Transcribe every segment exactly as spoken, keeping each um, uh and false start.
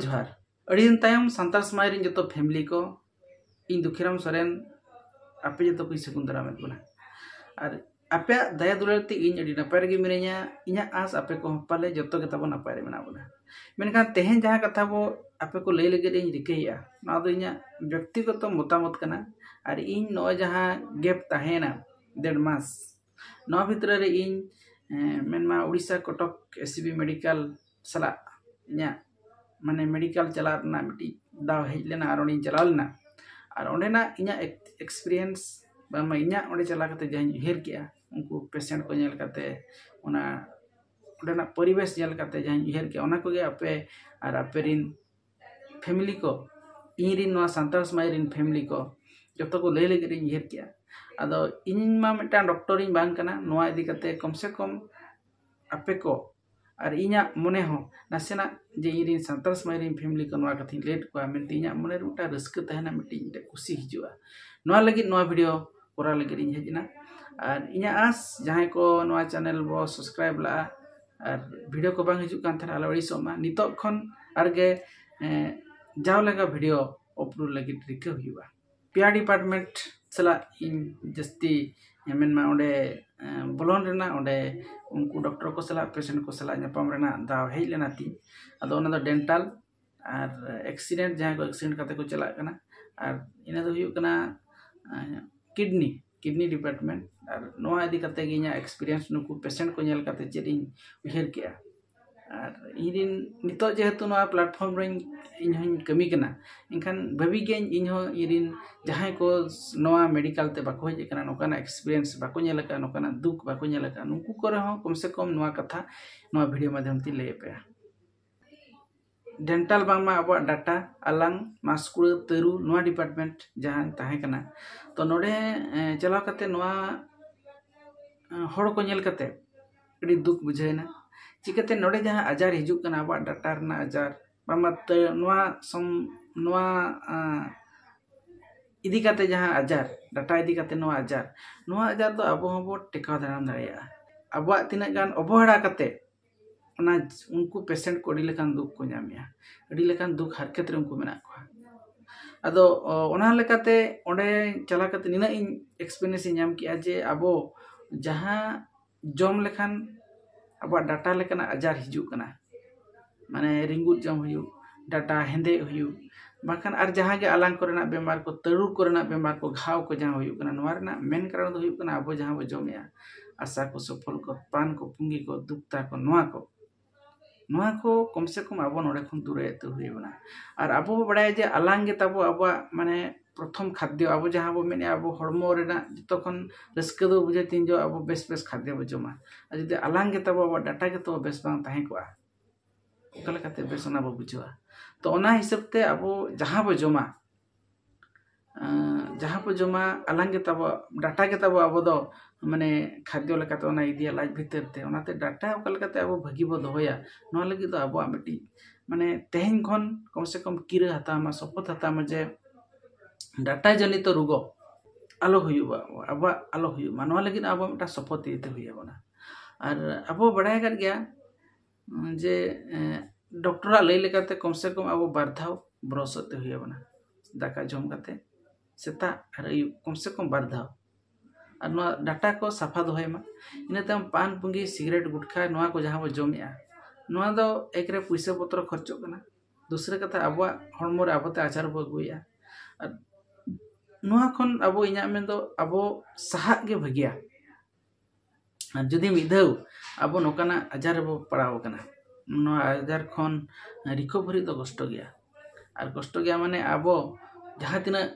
ᱡᱚᱦᱟᱨ᱾ ᱟᱹᱰᱤ ᱫᱤᱱ ᱛᱟᱭᱚᱢ ᱥᱟᱱᱛᱟᱲ ᱥᱚᱢᱟᱡᱽ ᱨᱮᱱ ᱡᱚᱛᱚ ᱯᱷᱮᱢᱤᱞᱤ ᱠᱚ, ᱤᱧ ᱫᱩᱠᱷᱤᱨᱟᱢ ᱥᱚᱨᱮᱱ ᱟᱯᱮ ᱡᱚᱛᱚ ᱠᱚᱧ ᱥᱟᱹᱜᱩᱱ ᱫᱟᱨᱟᱢᱮᱫ ᱵᱚᱱᱟ᱾ ᱟᱨ ᱟᱯᱮᱭᱟᱜ ᱫᱟᱭᱟ ᱫᱩᱞᱟᱹᱲ ᱛᱮ ᱤᱧ ᱟᱹᱰᱤ ᱱᱟᱯᱟᱭ ᱨᱮᱜᱮ ᱢᱤᱱᱟᱹᱧᱟ᱾ ᱤᱧᱟᱹᱜ ᱟᱸᱥ ᱟᱯᱮ ᱠᱚᱦᱚᱸ ᱯᱟᱞᱮ ᱡᱚᱛᱚ ᱜᱮ ᱛᱟᱵᱚᱱ ᱱᱟᱯᱟᱭ ᱨᱮ ᱢᱮᱱᱟᱜ ᱵᱚᱱᱟ᱾ ᱢᱮᱱᱠᱷᱟᱱ ᱛᱮᱦᱮᱧ ᱡᱟᱦᱟᱸ ᱠᱟᱛᱷᱟ ᱵᱚ ᱟᱯᱮ ᱠᱚ ᱞᱟᱹᱭ ᱞᱟᱹᱜᱤᱫ ᱤᱧ ᱨᱤᱠᱟᱹᱭᱮᱫᱼᱟ, ᱱᱚᱣᱟ ᱫᱚ ᱤᱧᱟᱹᱜ ᱵᱮᱠᱛᱤᱜᱚᱛᱚ ᱢᱚᱛᱟᱢᱚᱛ ᱠᱟᱱᱟ᱾ ᱟᱨ ᱤᱧ ᱱᱚᱜᱼᱚᱭ ᱡᱟᱦᱟᱸ ᱜᱮᱯ ᱛᱟᱦᱮᱸᱭᱮᱱᱟ ᱰᱮᱲ ᱢᱟᱥ, ᱱᱚᱣᱟ ᱵᱷᱤᱛᱨᱤ ᱨᱮ ᱤᱧ ᱮᱸ, ᱢᱮᱱᱢᱟ ᱩᱲᱤᱥᱥᱟ ᱠᱚᱴᱚᱠ ᱮᱥᱤᱵᱤ ᱢᱮᱰᱤᱠᱮᱞ ᱥᱟᱞᱟᱜ ᱤᱧᱟᱹᱜ ᱢᱟᱱᱮ ᱢᱮᱰᱤᱠᱮᱞ ᱪᱟᱞᱟᱜ ᱨᱮᱱᱟᱜ ᱢᱤᱫᱴᱤᱡ ᱫᱟᱣ ᱦᱮᱡ ᱞᱮᱱᱟ ᱟᱨ ᱚᱸᱰᱮᱧ ᱪᱟᱞᱟᱣ ᱞᱮᱱᱟ᱾ ᱟᱨ ᱚᱸᱰᱮᱱᱟᱜ ᱤᱧᱟᱹᱜ ᱮᱠ- ᱮᱠᱥᱯᱤᱨᱤᱭᱮᱱᱥ ᱵᱟᱝᱢᱟ ᱤᱧᱟᱹᱜ ᱚᱸᱰᱮ ᱪᱟᱞᱟᱣ ᱠᱟᱛᱮ ᱡᱟᱦᱟᱸᱧ ᱩᱭᱦᱟᱹᱨ ᱠᱮᱜᱼᱟ, ᱩᱱᱠᱩ ᱯᱮᱥᱮᱱᱴ ᱠᱚ ᱧᱮᱞ ᱠᱟᱛᱮ, ᱚᱱᱟ ᱚᱸᱰᱮᱱᱟᱜ ᱯᱚᱨᱤᱵᱮᱥ ᱧᱮᱞ ᱠᱟᱛᱮ ᱡᱟᱦᱟᱸᱧ ᱩᱭᱦᱟᱹᱨ ᱠᱮᱜᱼᱟ, ᱚᱱᱟ ᱠᱚᱜᱮ ᱟᱯᱮ ᱟᱨ ᱟᱯᱮ ᱨᱤᱱ ᱯᱷᱮᱢᱤᱞᱤ ᱠᱚ, ᱤᱧ ᱨᱤᱱ ᱱᱚᱣᱟ ᱥᱟᱱᱛᱟᱲ ᱥᱚᱢᱟᱡᱽ ᱨᱤᱱ ᱯᱷᱮᱢᱤᱞᱤ ᱠᱚ ᱡᱚᱛᱚ ᱠᱚ ᱞᱟᱹᱭ ᱞᱟᱹᱜᱤᱫ ᱤᱧ ᱩᱭᱦᱟᱹᱨ ᱠᱮᱜᱼᱟ᱾ ᱟᱫᱚ ᱤᱧ ᱢᱟ ᱢᱤᱫᱴᱟᱝ ᱰᱚᱠᱴᱚᱨᱤᱧ ᱵᱟᱝ ᱠᱟᱱᱟ, ᱱᱚᱣᱟ ᱤᱫᱤ ᱠᱟᱛᱮ ᱠᱚᱢ ᱥᱮ ᱠᱚᱢ ᱟᱯᱮ ᱠᱚ ᱟᱨ ᱤᱧᱟᱹᱜ ᱢᱚᱱᱮ ᱦᱚᱸ ᱱᱟᱥᱮᱱᱟᱜ ᱡᱮ ᱤᱧ ᱨᱤᱱ ᱥᱟᱱᱛᱟᱲ ᱥᱚᱢᱟᱡᱽ ᱨᱤᱱ ᱯᱷᱮᱢᱤᱞᱤ ᱠᱚ ᱱᱚᱣᱟ ᱠᱟᱛᱷᱟᱧ ᱞᱟᱹᱭ ᱟᱫ ᱠᱚᱣᱟ ᱢᱮᱱᱛᱮ ᱤᱧᱟᱹᱜ ᱢᱚᱱᱮ ᱨᱮ ᱢᱤᱫᱴᱟᱝ ᱨᱟᱹᱥᱠᱟᱹ ᱛᱟᱦᱮᱱᱟ, ᱢᱤᱫᱴᱤᱡ ᱢᱤᱫᱴᱟᱝ ᱠᱩᱥᱤ ᱦᱤᱡᱩᱜᱼᱟ᱾ ᱱᱚᱣᱟ ᱞᱟᱹᱜᱤᱫ ᱱᱚᱣᱟ ᱵᱷᱤᱰᱤᱭᱳ ᱠᱚᱨᱟᱣ ᱞᱟᱹᱜᱤᱫ ᱤᱧ ᱦᱮᱡ ᱮᱱᱟ᱾ ᱟᱨ ᱤᱧᱟᱹᱜ ᱟᱸᱥ, ᱡᱟᱦᱟᱸᱭ ᱠᱚ ᱱᱚᱣᱟ ᱪᱮᱱᱮᱞ ᱵᱚ ᱥᱟᱵᱥᱠᱨᱟᱭᱤᱵ ᱞᱟᱜᱼᱟ ᱟᱨ ᱵᱷᱤᱰᱤᱭᱳ ᱠᱚ ᱵᱟᱝ ᱦᱤᱡᱩᱜ ᱠᱟᱱ ᱛᱟᱦᱮᱱᱟ, ᱟᱞᱚ ᱟᱹᱲᱤᱥᱚᱜ ᱢᱟ᱾ ᱱᱤᱛᱚᱜ ᱠᱷᱚᱱ ᱟᱨᱜᱮ ᱮᱸ, ᱡᱟᱣ ᱞᱮᱠᱟ ᱵᱷᱤᱰᱤᱭᱳ ᱟᱯᱞᱳᱰ ᱞᱟᱹᱜᱤᱫ ᱨᱤᱠᱟᱹ ᱦᱩᱭᱩᱜᱼᱟ᱾ ᱯᱮᱭᱟ ᱰᱤᱯᱟᱨᱴᱢᱮᱱᱴ ᱥᱟᱞᱟᱜ ᱤᱧ ᱡᱟᱹᱥᱛᱤ ᱢᱮᱱᱢᱟ ᱚᱸᱰᱮ ᱮᱸ, ᱵᱚᱞᱚᱱ ᱨᱮᱱᱟᱜ, ᱚᱸᱰᱮ ᱩᱱᱠᱩ ᱰᱚᱠᱴᱚᱨ ᱠᱚ ᱥᱟᱞᱟᱜ, ᱯᱮᱥᱮᱱᱴ ᱠᱚ ᱥᱟᱞᱟᱜ ᱧᱟᱯᱟᱢ ᱨᱮᱱᱟᱜ ᱫᱟᱣ ᱦᱮᱡ ᱞᱮᱱᱟ ᱛᱤᱧ᱾ ᱟᱫᱚ ᱚᱱᱟ ᱫᱚ ᱰᱮᱱᱴᱟᱞ ᱟᱨ ᱮᱠᱥᱤᱰᱮᱱᱴ, ᱡᱟᱦᱟᱸᱭ ᱠᱚ ᱮᱠᱥᱤᱰᱮᱱᱴ ᱠᱟᱛᱮ ᱠᱚ ᱪᱟᱞᱟᱜ ᱠᱟᱱᱟ, ᱟᱨ ᱤᱱᱟᱹ ᱫᱚ ᱦᱩᱭᱩᱜ ᱠᱟᱱᱟ ᱠᱤᱰᱱᱤ, ᱠᱤᱰᱱᱤ ᱰᱤᱯᱟᱨᱴᱢᱮᱱᱴ᱾ ᱟᱨ ᱱᱚᱣᱟ ᱤᱫᱤ ᱠᱟᱛᱮ ᱜᱮ ᱤᱧᱟᱹᱜ ᱮᱠᱥᱯᱤᱨᱤᱭᱮᱱᱥ ᱱᱩᱠᱩ ᱯᱮᱥᱮᱱᱴ ᱠᱚ ᱧᱮᱞ ᱠᱟᱛᱮ ᱪᱮᱫ ᱤᱧ ᱩᱭᱦᱟᱹᱨ ᱠᱮᱜᱼᱟ᱾ ᱟᱨ ᱤᱧ ᱨᱤᱱ ᱱᱤᱛᱚᱜ ᱡᱮᱦᱮᱛᱩ ᱱᱚᱣᱟ ᱯᱞᱟᱴᱯᱷᱚᱨᱢ ᱨᱮ ᱤᱧ ᱦᱚᱧ ᱠᱟᱹᱢᱤ ᱠᱟᱱᱟ, ᱮᱱᱠᱷᱟᱱ ᱵᱷᱟᱹᱵᱤ ᱜᱤᱭᱟᱹᱧ ᱤᱧ ᱦᱚᱸ ᱤᱧ ᱨᱤᱱ ᱡᱟᱦᱟᱸᱭ ᱠᱚ ᱱᱚᱣᱟ ᱢᱮᱰᱤᱠᱟᱞ ᱛᱮ ᱵᱟᱠᱚ ᱦᱮᱡ ᱟᱠᱟᱱᱟ, ᱱᱚᱝᱠᱟᱱᱟᱜ ᱮᱠᱥᱯᱤᱨᱤᱭᱮᱱᱥ ᱵᱟᱠᱚ ᱧᱮᱞ ᱟᱠᱟᱫᱼᱟ, ᱱᱚᱝᱠᱟᱱᱟᱜ ᱫᱩᱠ ᱵᱟᱠᱚ ᱧᱮᱞ ᱟᱠᱟᱫᱼᱟ, ᱱᱩᱠᱩ ᱠᱚᱨᱮ ᱦᱚᱸ ᱠᱚᱢ ᱥᱮ ᱠᱚᱢ ᱱᱚᱣᱟ ᱠᱟᱛᱷᱟ ᱱᱚᱣᱟ ᱵᱷᱤᱰᱤᱭᱳ ᱢᱟᱫᱽᱫᱷᱚᱢ ᱛᱮᱧ ᱞᱟᱹᱭ ᱟᱯᱮᱭᱟ᱾ ᱰᱮᱱᱴᱟᱞ ᱵᱟᱝᱢᱟ ᱟᱵᱚᱣᱟᱜ ᱰᱟᱴᱟ, ᱟᱞᱟᱝ, ᱢᱟᱥᱠᱩᱲᱟᱹ, ᱛᱟᱹᱨᱩ, ᱱᱚᱣᱟ ᱰᱤᱯᱟᱨᱴᱢᱮᱱᱴ ᱡᱟᱦᱟᱸ ᱛᱟᱦᱮᱸ ᱠᱟᱱᱟ, ᱛᱚ ᱱᱚᱰᱮ ᱮᱸ, ᱪᱟᱞᱟᱣ ᱠᱟᱛᱮ ᱱᱚᱣᱟ ᱮᱸ, ᱦᱚᱲ ᱠᱚ ᱧᱮᱞ ᱠᱟᱛᱮ ᱟᱹᱰᱤ ᱫᱩᱠ ᱵᱩᱡᱷᱟᱹᱣ ᱮᱱᱟ᱾ ᱪᱤᱠᱟᱹᱛᱮ ᱱᱚᱰᱮ ᱡᱟᱦᱟᱸ ᱟᱡᱟᱨ ᱦᱤᱡᱩᱜ ᱠᱟᱱᱟ, ᱟᱵᱚᱣᱟᱜ ᱰᱟᱴᱟ ᱨᱮᱱᱟᱜ ᱟᱡᱟᱨ, ᱵᱟᱝᱢᱟ ᱛᱟᱹ- ᱱᱚᱣᱟ ᱥᱚᱢ ᱱᱚᱣᱟ ᱮᱸ, ᱤᱫᱤ ᱠᱟᱛᱮ ᱡᱟᱦᱟᱸ ᱟᱡᱟᱨ, ᱰᱟᱴᱟ ᱤᱫᱤ ᱠᱟᱛᱮ ᱱᱚᱣᱟ ᱟᱡᱟᱨ, ᱱᱚᱣᱟ ᱟᱡᱟᱨ ᱫᱚ ᱟᱵᱚ ᱦᱚᱸᱵᱚ ᱴᱮᱠᱟᱣ ᱫᱟᱨᱟᱢ ᱫᱟᱲᱮᱭᱟᱜᱼᱟ᱾ ᱟᱵᱚᱣᱟᱜ ᱛᱤᱱᱟᱹᱜ ᱜᱟᱱ ᱚᱵᱚᱦᱮᱲᱟ ᱠᱟᱛᱮ ᱚᱱᱟ ᱩᱱᱠᱩ ᱯᱮᱥᱮᱱᱴ ᱠᱚ ᱟᱹᱰᱤ ᱞᱮᱠᱟᱱ ᱫᱩᱠ ᱠᱚ ᱧᱟᱢᱮᱜᱼᱟ, ᱟᱹᱰᱤ ᱞᱮᱠᱟᱱ ᱫᱩᱠ ᱦᱟᱨᱠᱮᱛ ᱨᱮ ᱩᱱᱠᱩ ᱢᱮᱱᱟᱜ ᱠᱚᱣᱟ᱾ ᱟᱫᱚ ᱚ, ᱚᱱᱟ ᱞᱮᱠᱟᱛᱮ ᱚᱸᱰᱮ ᱪᱟᱞᱟᱣ ᱠᱟᱛᱮ ᱱᱤᱱᱟᱹᱜ ᱤᱧ ᱮᱠᱥᱯᱤᱨᱤᱭᱮᱱᱥ ᱤᱧ ᱧᱟᱢ ᱠᱮᱜᱼᱟ ᱡᱮ ᱟᱵᱚ ᱡᱟᱦᱟᱸ ᱡᱚᱢ ᱞᱮᱠᱷᱟᱱ ᱟᱵᱚᱣᱟᱜ ᱰᱟᱴᱟ ᱞᱮᱠᱟᱱᱟᱜ ᱟᱡᱟᱨ ᱦᱤᱡᱩᱜ ᱠᱟᱱᱟ, ᱢᱟᱱᱮ ᱨᱤᱸᱜᱩᱫ ᱡᱚᱢ ᱦᱩᱭᱩᱜ, ᱰᱟᱴᱟ ᱦᱮᱸᱫᱮ ᱦᱩᱭᱩᱜ, ᱵᱟᱝᱠᱷᱟᱱ ᱟᱨ ᱡᱟᱦᱟᱸ ᱜᱮ ᱟᱞᱟᱝ ᱠᱚᱨᱮᱱᱟᱜ ᱵᱮᱢᱟᱨ ᱠᱚ, ᱛᱟᱹᱨᱩᱲ ᱠᱚᱨᱮᱱᱟᱜ ᱵᱮᱢᱟᱨ ᱠᱚ, ᱜᱷᱟᱣ ᱠᱚ ᱡᱟᱦᱟᱸ ᱦᱩᱭᱩᱜ ᱠᱟᱱᱟ, ᱱᱚᱣᱟ ᱨᱮᱱᱟᱜ ᱢᱮᱱ ᱠᱟᱨᱚᱱ ᱫᱚ ᱦᱩᱭᱩᱜ ᱠᱟᱱᱟ ᱟᱵᱚ ᱡᱟᱦᱟᱸ ᱵᱚ ᱡᱚᱢᱮᱜᱼᱟ, ᱟᱥᱟ ᱠᱚ, ᱥᱚᱯᱷᱚᱞ ᱠᱚ, ᱯᱟᱱ ᱠᱚ, ᱯᱩᱸᱜᱤ ᱠᱚ, ᱫᱩᱠᱛᱟ ᱠᱚ, ᱱᱚᱣᱟ ᱠᱚ, ᱱᱚᱣᱟ ᱠᱚ ᱠᱚᱢ ᱥᱮ ᱠᱚᱢ ᱟᱵᱚ ᱱᱚᱰᱮ ᱠᱷᱚᱱ ᱫᱩᱨᱮ ᱟᱹᱛᱩ ᱦᱩᱭ ᱟᱵᱚᱱᱟ᱾ ᱟᱨ ᱟᱵᱚ ᱵᱚ ᱵᱟᱲᱟᱭᱟ ᱡᱮ ᱟᱞᱟᱝ ᱜᱮ ᱛᱟᱵᱚ ᱟᱵᱚᱣᱟᱜ ᱢᱟᱱᱮ ᱯᱨᱚᱛᱷᱚᱢ ᱠᱷᱟᱫᱽᱭᱚ, ᱟᱵᱚ ᱡᱟᱦᱟᱸ ᱵᱚ ᱢᱮᱱᱮᱜᱼᱟ ᱟᱵᱚ ᱦᱚᱲᱢᱚ ᱨᱮᱱᱟᱜ ᱡᱚᱛᱚ ᱠᱷᱚᱱ ᱨᱟᱹᱥᱠᱟᱹ ᱫᱚ ᱵᱩᱡᱷᱟᱹᱣ ᱛᱤᱱ ᱡᱚ ᱟᱵᱚ ᱵᱮᱥ ᱵᱮᱥ ᱠᱷᱟᱫᱽᱭᱚ ᱵᱚ ᱡᱚᱢᱟ᱾ ᱟᱨ ᱡᱩᱫᱤ ᱟᱞᱟᱝ ᱜᱮ ᱛᱟᱵᱚ ᱟᱵᱚᱣᱟᱜ ᱰᱟᱴᱟ ᱜᱮ ᱛᱟᱵᱚ ᱵᱮᱥ ᱵᱟᱝ ᱛᱟᱦᱮᱸ ᱠᱚᱜᱼᱟ, ᱚᱠᱟ ᱞᱮᱠᱟᱛᱮ ᱵᱮᱥ ᱚᱱᱟ ᱵᱚ ᱵᱩᱡᱷᱟᱹᱣᱟ? ᱛᱚ ᱚᱱᱟ ᱦᱤᱥᱟᱹᱵ ᱛᱮ ᱟᱵᱚ ᱡᱟᱦᱟᱸ ᱵᱚ ᱡᱚᱢᱟ, ᱟᱸ, ᱡᱟᱦᱟᱸ ᱵᱚ ᱡᱚᱢᱟ ᱟᱞᱟᱝ ᱜᱮ ᱛᱟᱵᱚ, ᱰᱟᱴᱟ ᱜᱮ ᱛᱟᱵᱚ ᱟᱵᱚ ᱫᱚ ᱢᱟᱱᱮ ᱠᱷᱟᱫᱽᱭᱚ ᱞᱮᱠᱟᱛᱮ ᱚᱱᱟ ᱤᱫᱤᱭᱟ ᱞᱟᱡ ᱵᱷᱤᱛᱟᱹᱨ ᱛᱮ᱾ ᱚᱱᱟᱛᱮ ᱰᱟᱴᱟ ᱚᱠᱟ ᱞᱮᱠᱟᱛᱮ ᱟᱵᱚ ᱵᱷᱟᱹᱜᱤ ᱵᱚ ᱫᱚᱦᱚᱭᱟ, ᱱᱚᱣᱟ ᱞᱟᱹᱜᱤᱫ ᱫᱚ ᱟᱵᱚᱣᱟᱜ ᱢᱤᱫᱴᱤᱡ ᱢᱟᱱᱮ ᱛᱮᱦᱮᱧ ᱠᱷᱚᱱ ᱠᱚᱢ ᱥᱮ ᱠᱚᱢ ᱠᱤᱨᱟᱹ ᱦᱟᱛᱟᱣ ᱢᱟ, ᱥᱚᱯᱚᱛ ᱦᱟᱛᱟᱣ ᱢᱟ ᱡᱮ ᱰᱟᱴᱟ ᱡᱚᱱᱤᱛᱚ ᱨᱳᱜᱽ ᱟᱞᱚ ᱦᱩᱭᱩᱜᱼᱟ, ᱟᱵᱚᱣᱟᱜ ᱟᱞᱚ ᱦᱩᱭᱩᱜ ᱢᱟ, ᱱᱚᱣᱟ ᱞᱟᱹᱜᱤᱫ ᱟᱵᱚ ᱢᱤᱫᱴᱟᱝ ᱥᱚᱯᱚᱛ ᱤᱫᱤ ᱦᱩᱭ ᱟᱵᱚᱱᱟ᱾ ᱟᱨ ᱟᱵᱚ ᱵᱟᱲᱟᱭ ᱟᱠᱟᱫ ᱜᱮᱭᱟ, ᱩᱸ, ᱡᱮ, ᱮᱸ, ᱰᱚᱠᱴᱚᱨᱟᱜ ᱞᱟᱹᱭ ᱞᱮᱠᱟᱛᱮ ᱠᱚᱢ ᱥᱮ ᱠᱚᱢ ᱟᱵᱚ ᱵᱟᱨ ᱫᱷᱟᱣ ᱵᱨᱚᱥ ᱛᱮ ᱦᱩᱭ ᱟᱵᱚᱱᱟ, ᱫᱟᱠᱟ ᱡᱚᱢ ᱠᱟᱛᱮ ᱥᱮᱛᱟᱜ ᱟᱨ ᱟᱹᱭᱩᱵ ᱠᱚᱢ ᱥᱮ ᱠᱚᱢ ᱵᱟᱨ ᱫᱷᱟᱣ᱾ ᱟᱨ ᱱᱚᱣᱟ ᱰᱟᱴᱟ ᱠᱚ ᱥᱟᱯᱷᱟ ᱫᱚᱦᱚᱭ ᱢᱟ᱾ ᱤᱱᱟᱹ ᱛᱟᱭᱚᱢ ᱯᱟᱱ, ᱯᱩᱸᱜᱤ, ᱥᱤᱜᱟᱨᱮᱴ, ᱜᱩᱴᱠᱷᱟ, ᱱᱚᱣᱟ ᱠᱚ ᱡᱟᱦᱟᱸ ᱵᱚ ᱡᱚᱢᱮᱜᱼᱟ, ᱱᱚᱣᱟ ᱫᱚ ᱮᱠ ᱨᱮ ᱯᱩᱭᱥᱟᱹ ᱯᱚᱛᱨᱚ ᱠᱷᱚᱨᱪᱚᱜ ᱠᱟᱱᱟ, ᱫᱩᱥᱨᱟᱹ ᱠᱟᱛᱷᱟ ᱟᱵᱚᱣᱟᱜ ᱦᱚᱲᱢᱚ ᱨᱮ ᱟᱵᱚᱛᱮ ᱟᱡᱟᱨ ᱵᱚ ᱟᱹᱜᱩᱭᱮᱜᱼᱟ᱾ ᱟᱨ ᱱᱚᱣᱟ ᱠᱷᱚᱱ ᱟᱵᱚ, ᱤᱧᱟᱹᱜ ᱢᱮᱱ ᱫᱚ ᱟᱵᱚ ᱥᱟᱦᱟᱜ ᱜᱮ ᱵᱷᱟᱹᱜᱤᱭᱟ᱾ ᱟᱨ ᱡᱩᱫᱤ ᱢᱤᱫ ᱫᱷᱟᱣ ᱟᱵᱚ ᱱᱚᱝᱠᱟᱱᱟᱜ ᱟᱡᱟᱨ ᱨᱮᱵᱚ ᱯᱟᱲᱟᱣ ᱟᱠᱟᱱᱟ, ᱱᱚᱣᱟ ᱟᱡᱟᱨ ᱠᱷᱚᱱ ᱨᱤᱠᱳᱵᱷᱟᱨᱤ ᱫᱚ ᱠᱚᱥᱴᱚ ᱜᱮᱭᱟ᱾ ᱟᱨ ᱠᱚᱥᱴᱚ ᱜᱮᱭᱟ ᱢᱟᱱᱮ ᱟᱵᱚ ᱡᱟᱦᱟᱸ ᱛᱤᱱᱟᱹᱜ,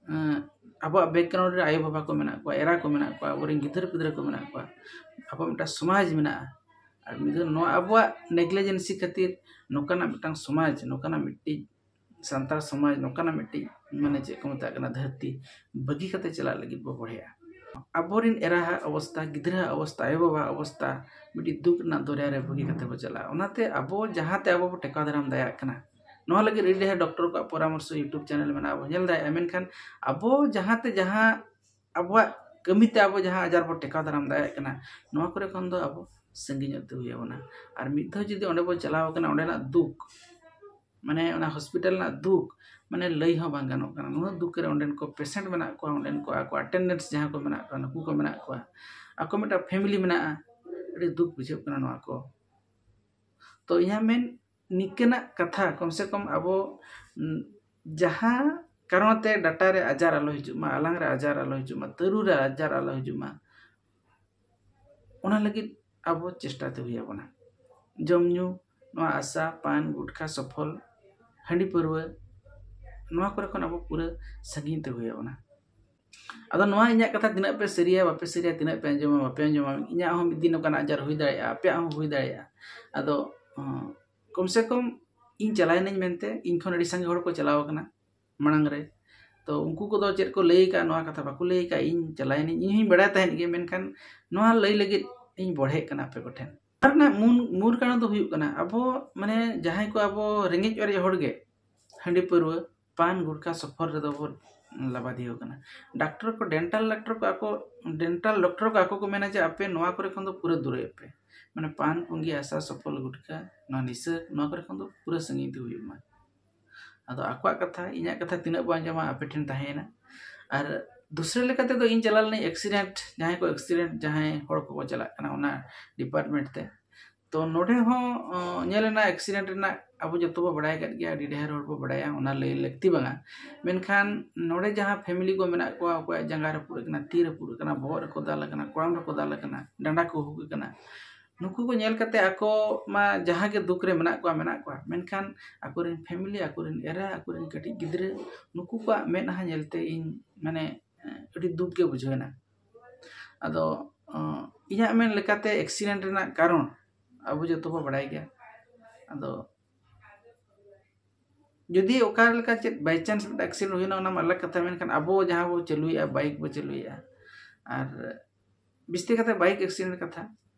ᱮᱸ, ᱟᱵᱚᱣᱟᱜ ᱵᱮᱠᱜᱨᱟᱣᱩᱱᱰ ᱨᱮ ᱟᱭᱳ ᱵᱟᱵᱟ ᱠᱚ ᱢᱮᱱᱟᱜ ᱠᱚᱣᱟ, ᱮᱨᱟ ᱠᱚ ᱢᱮᱱᱟᱜ ᱠᱚᱣᱟ, ᱟᱵᱚᱨᱮᱱ ᱜᱤᱫᱟᱹᱨ ᱯᱤᱫᱽᱨᱟᱹ ᱠᱚ ᱢᱮᱱᱟᱜ ᱠᱚᱣᱟ, ᱟᱵᱚ ᱢᱤᱫᱴᱟᱝ ᱥᱚᱢᱟᱡᱽ ᱢᱮᱱᱟᱜᱼᱟ᱾ ᱟᱨ ᱢᱤᱫ ᱫᱷᱟᱣ ᱱᱚᱣᱟ ᱟᱵᱚᱣᱟᱜ ᱱᱮᱜᱽᱞᱤᱡᱮᱱᱥᱤ ᱠᱷᱟᱹᱛᱤᱨ ᱱᱚᱝᱠᱟᱱᱟᱜ ᱢᱤᱫᱴᱟᱝ ᱥᱚᱢᱟᱡᱽ, ᱱᱚᱝᱠᱟᱱᱟᱜ ᱢᱤᱫᱴᱤᱡ ᱥᱟᱱᱛᱟᱲ ᱥᱚᱢᱟᱡᱽ, ᱱᱚᱝᱠᱟᱱᱟᱜ ᱢᱤᱫᱴᱤᱡ ᱢᱟᱱᱮ ᱪᱮᱫ ᱠᱚ ᱢᱮᱛᱟᱜ ᱠᱟᱱᱟ, ᱫᱷᱟᱹᱨᱛᱤ ᱵᱟᱹᱜᱤ ᱠᱟᱛᱮ ᱪᱟᱞᱟᱜ ᱞᱟᱹᱜᱤᱫ ᱵᱚ ᱵᱚᱲᱦᱮᱜᱼᱟ᱾ ᱟᱵᱚᱨᱮᱱ ᱮᱨᱟᱦᱟᱜ ᱚᱵᱚᱥᱛᱟ, ᱜᱤᱫᱽᱨᱟᱹᱣᱟᱜ ᱚᱵᱚᱥᱛᱟ, ᱟᱭᱳᱼᱵᱟᱵᱟᱣᱟᱜ ᱚᱵᱚᱥᱛᱟ ᱢᱤᱫᱴᱤᱡ ᱫᱩᱠ ᱨᱮᱱᱟᱜ ᱫᱚᱨᱭᱟ ᱨᱮ ᱵᱟᱹᱜᱤ ᱠᱟᱛᱮ ᱵᱚ ᱪᱟᱞᱟᱜᱼᱟ᱾ ᱚᱱᱟᱛᱮ ᱟᱵᱚ ᱡᱟᱦᱟᱸᱛᱮ ᱟᱵᱚ ᱵᱚ ᱴᱮᱠᱟᱣ ᱫᱟᱨᱟᱢ ᱫᱟᱲᱮᱭᱟᱜ ᱠᱟᱱᱟ, ᱱᱚᱣᱟ ᱞᱟᱹᱜᱤᱫ ᱟᱹᱰᱤ ᱰᱷᱮᱨ ᱰᱚᱠᱴᱚᱨ ᱠᱚᱣᱟᱜ ᱯᱚᱨᱟᱢᱚᱨᱥᱚ YouTube ᱪᱮᱱᱮᱞ ᱢᱮᱱᱟᱜᱼᱟ, ᱵᱚ ᱧᱮᱞ ᱫᱟᱲᱮᱭᱟᱜᱼᱟ᱾ ᱢᱮᱱᱠᱷᱟᱱ ᱟᱵᱚ ᱡᱟᱦᱟᱸᱛᱮ ᱡᱟᱦᱟᱸ ᱟᱵᱚᱣᱟᱜ ᱠᱟᱹᱢᱤᱛᱮ ᱟᱵᱚ ᱡᱟᱦᱟᱸ ᱟᱡᱟᱨ ᱵᱚ ᱴᱮᱠᱟᱣ ᱫᱟᱨᱟᱢ ᱫᱟᱲᱮᱭᱟᱜ ᱠᱟᱱᱟ, ᱱᱚᱣᱟ ᱠᱚᱨᱮ ᱠᱷᱚᱱ ᱫᱚ ᱟᱵᱚ ᱥᱟᱺᱜᱤᱧᱚᱜ ᱛᱮ ᱦᱩᱭ ᱟᱵᱚᱱᱟ᱾ ᱟᱨ ᱢᱤᱫ ᱫᱷᱟᱣ ᱡᱩᱫᱤ ᱚᱸᱰᱮ ᱵᱚ ᱪᱟᱞᱟᱣ ᱟᱠᱟᱱᱟ, ᱚᱸᱰᱮᱱᱟᱜ ᱫᱩᱠ, ᱢᱟᱱᱮ ᱚᱱᱟ ᱦᱚᱥᱯᱤᱴᱟᱞ ᱨᱮᱱᱟᱜ ᱫᱩᱠ, ᱢᱟᱱᱮ ᱞᱟᱹᱭ ᱦᱚᱸ ᱵᱟᱝ ᱜᱟᱱᱚᱜ ᱠᱟᱱᱟ᱾ ᱱᱩᱱᱟᱹᱜ ᱫᱩᱠ ᱨᱮ ᱚᱸᱰᱮᱱ ᱠᱚ ᱯᱮᱥᱮᱱᱴ ᱢᱮᱱᱟᱜ ᱠᱚᱣᱟ, ᱚᱸᱰᱮᱱ ᱠᱚ ᱟᱠᱚ ᱟᱴᱮᱱᱰᱮᱱᱥ ᱡᱟᱦᱟᱸ ᱠᱚ ᱢᱮᱱᱟᱜ ᱠᱚᱣᱟ, ᱱᱩᱠᱩ ᱠᱚ ᱢᱮᱱᱟᱜ ᱠᱚᱣᱟ, ᱟᱠᱚ ᱢᱤᱫᱴᱟᱝ ᱯᱷᱮᱢᱤᱞᱤ ᱢᱮᱱᱟᱜᱼᱟ᱾ ᱟᱹᱰᱤ ᱫᱩᱠ ᱵᱩᱡᱷᱟᱹᱜ ᱠᱟᱱᱟ ᱱᱚᱣᱟ ᱠᱚ᱾ ᱛᱚ ᱤᱧᱟᱹᱜ ᱢᱮᱱ, ᱱᱤᱝᱠᱟᱹᱱᱟᱜ ᱠᱟᱛᱷᱟ ᱠᱚᱢ ᱥᱮ ᱠᱚᱢ ᱟᱵᱚ, ᱩᱸ, ᱡᱟᱦᱟᱸ ᱠᱟᱨᱚᱱ ᱛᱮ ᱰᱟᱴᱟ ᱨᱮ ᱟᱡᱟᱨ ᱟᱞᱚ ᱦᱤᱡᱩᱜ ᱢᱟ, ᱟᱞᱟᱝ ᱨᱮ ᱟᱡᱟᱨ ᱟᱞᱚ ᱦᱤᱡᱩᱜ ᱢᱟ, ᱛᱟᱹᱨᱩ ᱨᱮ ᱟᱡᱟᱨ ᱟᱞᱚ ᱦᱤᱡᱩᱜ ᱢᱟ, ᱚᱱᱟ ᱞᱟᱹᱜᱤᱫ ᱟᱵᱚ ᱪᱮᱥᱴᱟ ᱛᱮ ᱦᱩᱭ ᱟᱵᱚᱱᱟ᱾ ᱡᱚᱢ ᱧᱩ, ᱱᱚᱣᱟ ᱟᱥᱟ, ᱯᱟᱱ, ᱜᱩᱴᱠᱷᱟ, ᱥᱚᱯᱷᱚᱞ, ᱦᱟᱺᱰᱤ ᱯᱟᱹᱨᱣᱟᱹ, ᱱᱚᱣᱟ ᱠᱚᱨᱮ ᱠᱷᱚᱱ ᱟᱵᱚ ᱯᱩᱨᱟᱹ ᱥᱟᱺᱜᱤᱧ ᱛᱮ ᱦᱩᱭ ᱟᱵᱚᱱᱟ᱾ ᱟᱫᱚ ᱱᱚᱣᱟ ᱤᱧᱟᱹᱜ ᱠᱟᱛᱷᱟ ᱛᱤᱱᱟᱹᱜ ᱯᱮ ᱥᱟᱹᱨᱤᱭᱟ, ᱵᱟᱯᱮ ᱥᱟᱹᱨᱤᱭᱟ, ᱛᱤᱱᱟᱹᱜ ᱯᱮ ᱟᱸᱡᱚᱢᱟ, ᱵᱟᱯᱮ ᱟᱸᱡᱚᱢᱟ, ᱤᱧᱟᱹᱜ ᱦᱚᱸ ᱢᱤᱫ ᱫᱤᱱ ᱱᱚᱝᱠᱟᱱᱟᱜ ᱟᱡᱟᱨ ᱦᱩᱭ ᱫᱟᱲᱮᱭᱟᱜᱼᱟ, ᱟᱯᱮᱭᱟᱜ ᱦᱚᱸ ᱦᱩᱭ ᱫᱟᱲᱮᱭᱟᱜᱼᱟ᱾ ᱟᱫᱚ, ᱦᱚᱸ, ᱠᱚᱢ ᱥᱮ ᱠᱚᱢ ᱤᱧ ᱪᱟᱞᱟᱣᱮᱱᱟᱹᱧ ᱢᱮᱱᱛᱮ, ᱤᱧ ᱠᱷᱚᱱ ᱟᱹᱰᱤ ᱥᱟᱸᱜᱮ ᱦᱚᱲ ᱠᱚ ᱪᱟᱞᱟᱣ ᱟᱠᱟᱱᱟ ᱢᱟᱲᱟᱝ ᱨᱮ᱾ ᱛᱚ ᱩᱱᱠᱩ ᱠᱚᱫᱚ ᱪᱮᱫ ᱠᱚ ᱞᱟᱹᱭ ᱟᱠᱟᱫᱼᱟ, ᱱᱚᱣᱟ ᱠᱟᱛᱷᱟ ᱵᱟᱠᱚ ᱞᱟᱹᱭ ᱟᱠᱟᱫᱼᱟ, ᱤᱧ ᱪᱟᱞᱟᱣᱮᱱᱟᱹᱧ, ᱤᱧ ᱦᱚᱸᱧ ᱵᱟᱲᱟᱭ ᱛᱟᱦᱮᱸᱫ ᱜᱮ, ᱢᱮᱱᱠᱷᱟᱱ ᱱᱚᱣᱟ ᱞᱟᱹᱭ ᱞᱟᱹᱜᱤᱫ ᱤᱧ ᱵᱚᱲᱦᱮᱜ ᱠᱟᱱᱟ ᱟᱯᱮ ᱠᱚᱴᱷᱮᱱ᱾ ᱚᱱᱟ ᱨᱮᱱᱟᱜ ᱢᱩᱞ, ᱢᱩᱞ ᱠᱟᱨᱚᱱ ᱫᱚ ᱦᱩᱭᱩᱜ ᱠᱟᱱᱟ, ᱟᱵᱚ ᱢᱟᱱᱮ ᱡᱟᱦᱟᱸᱭ ᱠᱚ ᱟᱵᱚ ᱨᱮᱸᱜᱮᱡ ᱚᱨᱮᱡ ᱦᱚᱲ ᱜᱮ ᱦᱟᱺᱰᱤ ᱯᱟᱹᱨᱣᱟᱹ, ᱯᱟᱱ, ᱜᱩᱴᱠᱷᱟ, ᱥᱚᱯᱷᱚᱞ ᱨᱮᱫᱚ ᱵᱚ ᱞᱟᱵᱟᱫᱤᱭᱟᱹ ᱠᱟᱱᱟ᱾ ᱰᱟᱠᱴᱚᱨ ᱠᱚ, ᱰᱮᱱᱴᱟᱞ ᱰᱟᱠᱴᱚᱨ ᱠᱚ ᱟᱠᱚ, ᱰᱮᱱᱴᱟᱞ ᱰᱚᱠᱴᱚᱨ ᱠᱚ ᱟᱠᱚ ᱠᱚ ᱢᱮᱱᱟ ᱡᱮ ᱟᱯᱮ ᱱᱚᱣᱟ ᱠᱚᱨᱮ ᱠᱷᱚᱱ ᱫᱚ ᱯᱩᱨᱟᱹ ᱫᱩᱨᱟᱹᱭᱚᱜ ᱯᱮ, ᱢᱟᱱᱮ ᱯᱟᱱ, ᱯᱩᱸᱜᱤ, ᱟᱥᱟ, ᱥᱚᱯᱷᱚᱞ, ᱜᱩᱴᱠᱷᱟ, ᱱᱚᱣᱟ ᱱᱤᱥᱟᱹ, ᱱᱚᱣᱟ ᱠᱚᱨᱮ ᱠᱷᱚᱱ ᱫᱚ ᱯᱩᱨᱟᱹ ᱥᱟᱺᱜᱤᱧ ᱛᱮ ᱦᱩᱭᱩᱜ ᱢᱟ᱾ ᱟᱫᱚ ᱟᱠᱚᱣᱟᱜ ᱠᱟᱛᱷᱟ, ᱤᱧᱟᱹᱜ ᱠᱟᱛᱷᱟ ᱛᱤᱱᱟᱹᱜ ᱵᱚ ᱟᱸᱡᱚᱢᱟ, ᱟᱯᱮ ᱴᱷᱮᱱ ᱛᱟᱦᱮᱸᱭᱮᱱᱟ᱾ ᱟᱨ ᱫᱩᱥᱨᱟᱹ ᱞᱮᱠᱟ ᱛᱮᱫᱚ ᱤᱧ ᱪᱟᱞᱟᱣ ᱞᱮᱱᱟᱹᱧ ᱮᱠᱥᱤᱰᱮᱱᱴ, ᱡᱟᱦᱟᱸᱭ ᱠᱚ ᱮᱠᱥᱤᱰᱮᱱᱴ, ᱡᱟᱦᱟᱸᱭ ᱦᱚᱲ ᱠᱚᱠᱚ ᱪᱟᱞᱟᱜ ᱠᱟᱱᱟ ᱚᱱᱟ ᱰᱤᱯᱟᱨᱴᱢᱮᱱᱴ ᱛᱮ᱾ ᱛᱚ ᱱᱚᱰᱮ ᱦᱚᱸ, ᱚ, ᱧᱮᱞ ᱮᱱᱟ ᱮᱠᱥᱤᱰᱮᱱᱴ ᱨᱮᱱᱟᱜ ᱟᱵᱚ ᱡᱚᱛᱚ ᱵᱚ ᱵᱟᱲᱟᱭ ᱟᱠᱟᱫ ᱜᱮᱭᱟ, ᱟᱹᱰᱤ ᱰᱷᱮᱨ ᱦᱚᱲ ᱵᱚ ᱵᱟᱲᱟᱭᱟ, ᱚᱱᱟ ᱞᱟᱹᱭ ᱞᱟᱹᱠᱛᱤ ᱵᱟᱝᱟ᱾ ᱢᱮᱱᱠᱷᱟᱱ ᱱᱚᱰᱮ ᱡᱟᱦᱟᱸ ᱯᱷᱮᱢᱤᱞᱤ ᱠᱚ ᱢᱮᱱᱟᱜ ᱠᱚᱣᱟ, ᱚᱠᱚᱭᱟᱜ ᱡᱟᱸᱜᱟ ᱨᱟᱹᱯᱩᱫ ᱟᱠᱟᱱᱟ, ᱛᱤ ᱨᱟᱹᱯᱩᱫ ᱟᱠᱟᱱᱟ, ᱵᱚᱦᱚᱜ ᱨᱮᱠᱚ ᱫᱟᱞ ᱟᱠᱟᱱᱟ, ᱠᱚᱲᱟᱢ ᱨᱮᱠᱚ ᱫᱟᱞ ᱟᱠᱟᱱᱟ, ᱰᱟᱸᱰᱟ ᱠᱚ ᱦᱩᱠ ᱟᱠᱟᱱᱟ, ᱱᱩᱠᱩ ᱠᱚ ᱧᱮᱞ ᱠᱟᱛᱮ ᱟᱠᱚ ᱢᱟ ᱡᱟᱦᱟᱸ ᱜᱮ ᱫᱩᱠ ᱨᱮ ᱢᱮᱱᱟᱜ ᱠᱚᱣᱟ, ᱢᱮᱱᱟᱜ ᱠᱚᱣᱟ, ᱢᱮᱱᱠᱷᱟᱱ ᱟᱠᱚᱨᱮᱱ ᱯᱷᱮᱢᱤᱞᱤ, ᱟᱠᱚᱨᱮᱱ ᱮᱨᱟ, ᱟᱠᱚᱨᱮᱱ ᱠᱟᱹᱴᱤᱡ ᱜᱤᱫᱽᱨᱟᱹ, ᱱᱩᱠᱩ ᱠᱚᱣᱟᱜ ᱢᱮᱫᱦᱟ ᱧᱮᱞᱛᱮ ᱤᱧ ᱢᱟᱱᱮ, ᱮ, ᱟᱹᱰᱤ ᱫᱩᱠ ᱜᱮ ᱵᱩᱡᱷᱟᱹᱣ ᱮᱱᱟ᱾ ᱟᱫᱚ, ᱚ, ᱤᱧᱟᱹᱜ ᱢᱮᱱ ᱞᱮᱠᱟᱛᱮ ᱮᱠᱥᱤᱰᱮᱱᱴ ᱨᱮᱱᱟᱜ ᱠᱟᱨᱚᱱ ᱟᱵᱚ ᱡᱚᱛᱚ ᱵᱚ ᱵᱟᱲᱟᱭ ᱜᱮᱭᱟ᱾ ᱟᱫᱚ ᱡᱩᱫᱤ ᱚᱠᱟ ᱞᱮᱠᱟ ᱪᱮᱫ by chance ᱢᱤᱫᱴᱟᱝ ᱮᱠᱥᱤᱰᱮᱱᱴ ᱦᱩᱭᱱᱟ, ᱚᱱᱟ ᱢᱟ ᱟᱞᱟᱜᱽ ᱠᱟᱛᱷᱟ, ᱢᱮᱱᱠᱷᱟᱱ ᱟᱵᱚ ᱡᱟᱦᱟᱸ ᱵᱚ ᱪᱟᱹᱞᱩᱭᱮᱫᱼᱟ, ᱵᱟᱭᱤᱠ ᱵᱚ ᱪᱟᱹᱞᱩᱭᱮᱫᱼᱟ, ᱟᱨ ᱵᱤᱥᱛᱤ ᱠᱟᱛᱮ ᱵᱟᱭᱤᱠ ᱮᱠᱥᱤᱰᱮᱱᱴ ᱠᱟᱛᱷᱟ,